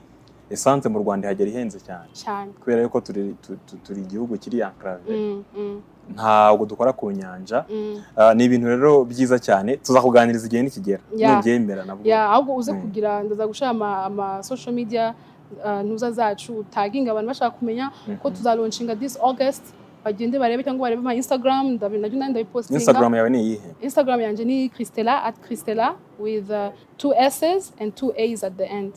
essence mu Rwanda ihagera ihenze cyane cyane kubera yuko turi igihugu kiri enclave, ntabwo dukora ku nyanja. Ah, ni ibintu rero byiza cyane, tuzakuganiriza igihe nikigera nubyemera nabwo. Yeah, ahubwo uze kugira ndaza gushira ama social media ntuza zacu, taginga abantu bashaka kumenya ko tuzalaunchinga this August, bagende barebe cyangwa barebe ama Instagram, nabyo nandi ndabipostinga. Instagram yawe ni iyihe? Instagram yanjye ni Christella, @Christella with two S's and two A's at the end.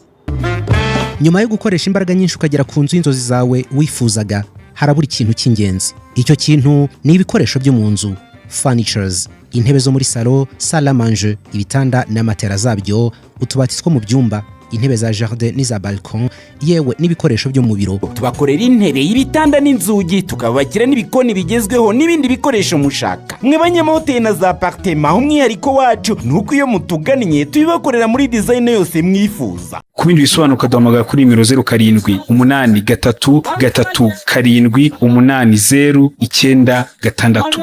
Nyuma yo gukoresha imbaraga nyinshi ukagera ku nzu y'inzozi zawe wifuzaga, harabura ikintu cy'ingenzi. Icyo kintu ni ibikoresho byo mu nzu, furnitures: intebe zo muri salo, salle à manger, ibitanda na matera zabyo, utubati two mu byumba, intebe za jardin n'iza balcon, yewe n'ibikoresho byo mu biro. Tubakorera intebe, ibitanda n'inzugi, tukabakira n'ibikoni bigezweho n'ibindi bikoresho mushaka. Mwe banyamahoteli na za apartema, umwihariko wacu ni uko iyo mutugannye tubibakorera muri design yose mwifuza. Ku bindi bisobanuro ukaduhamagara kuri nimero 0783 37 80 96.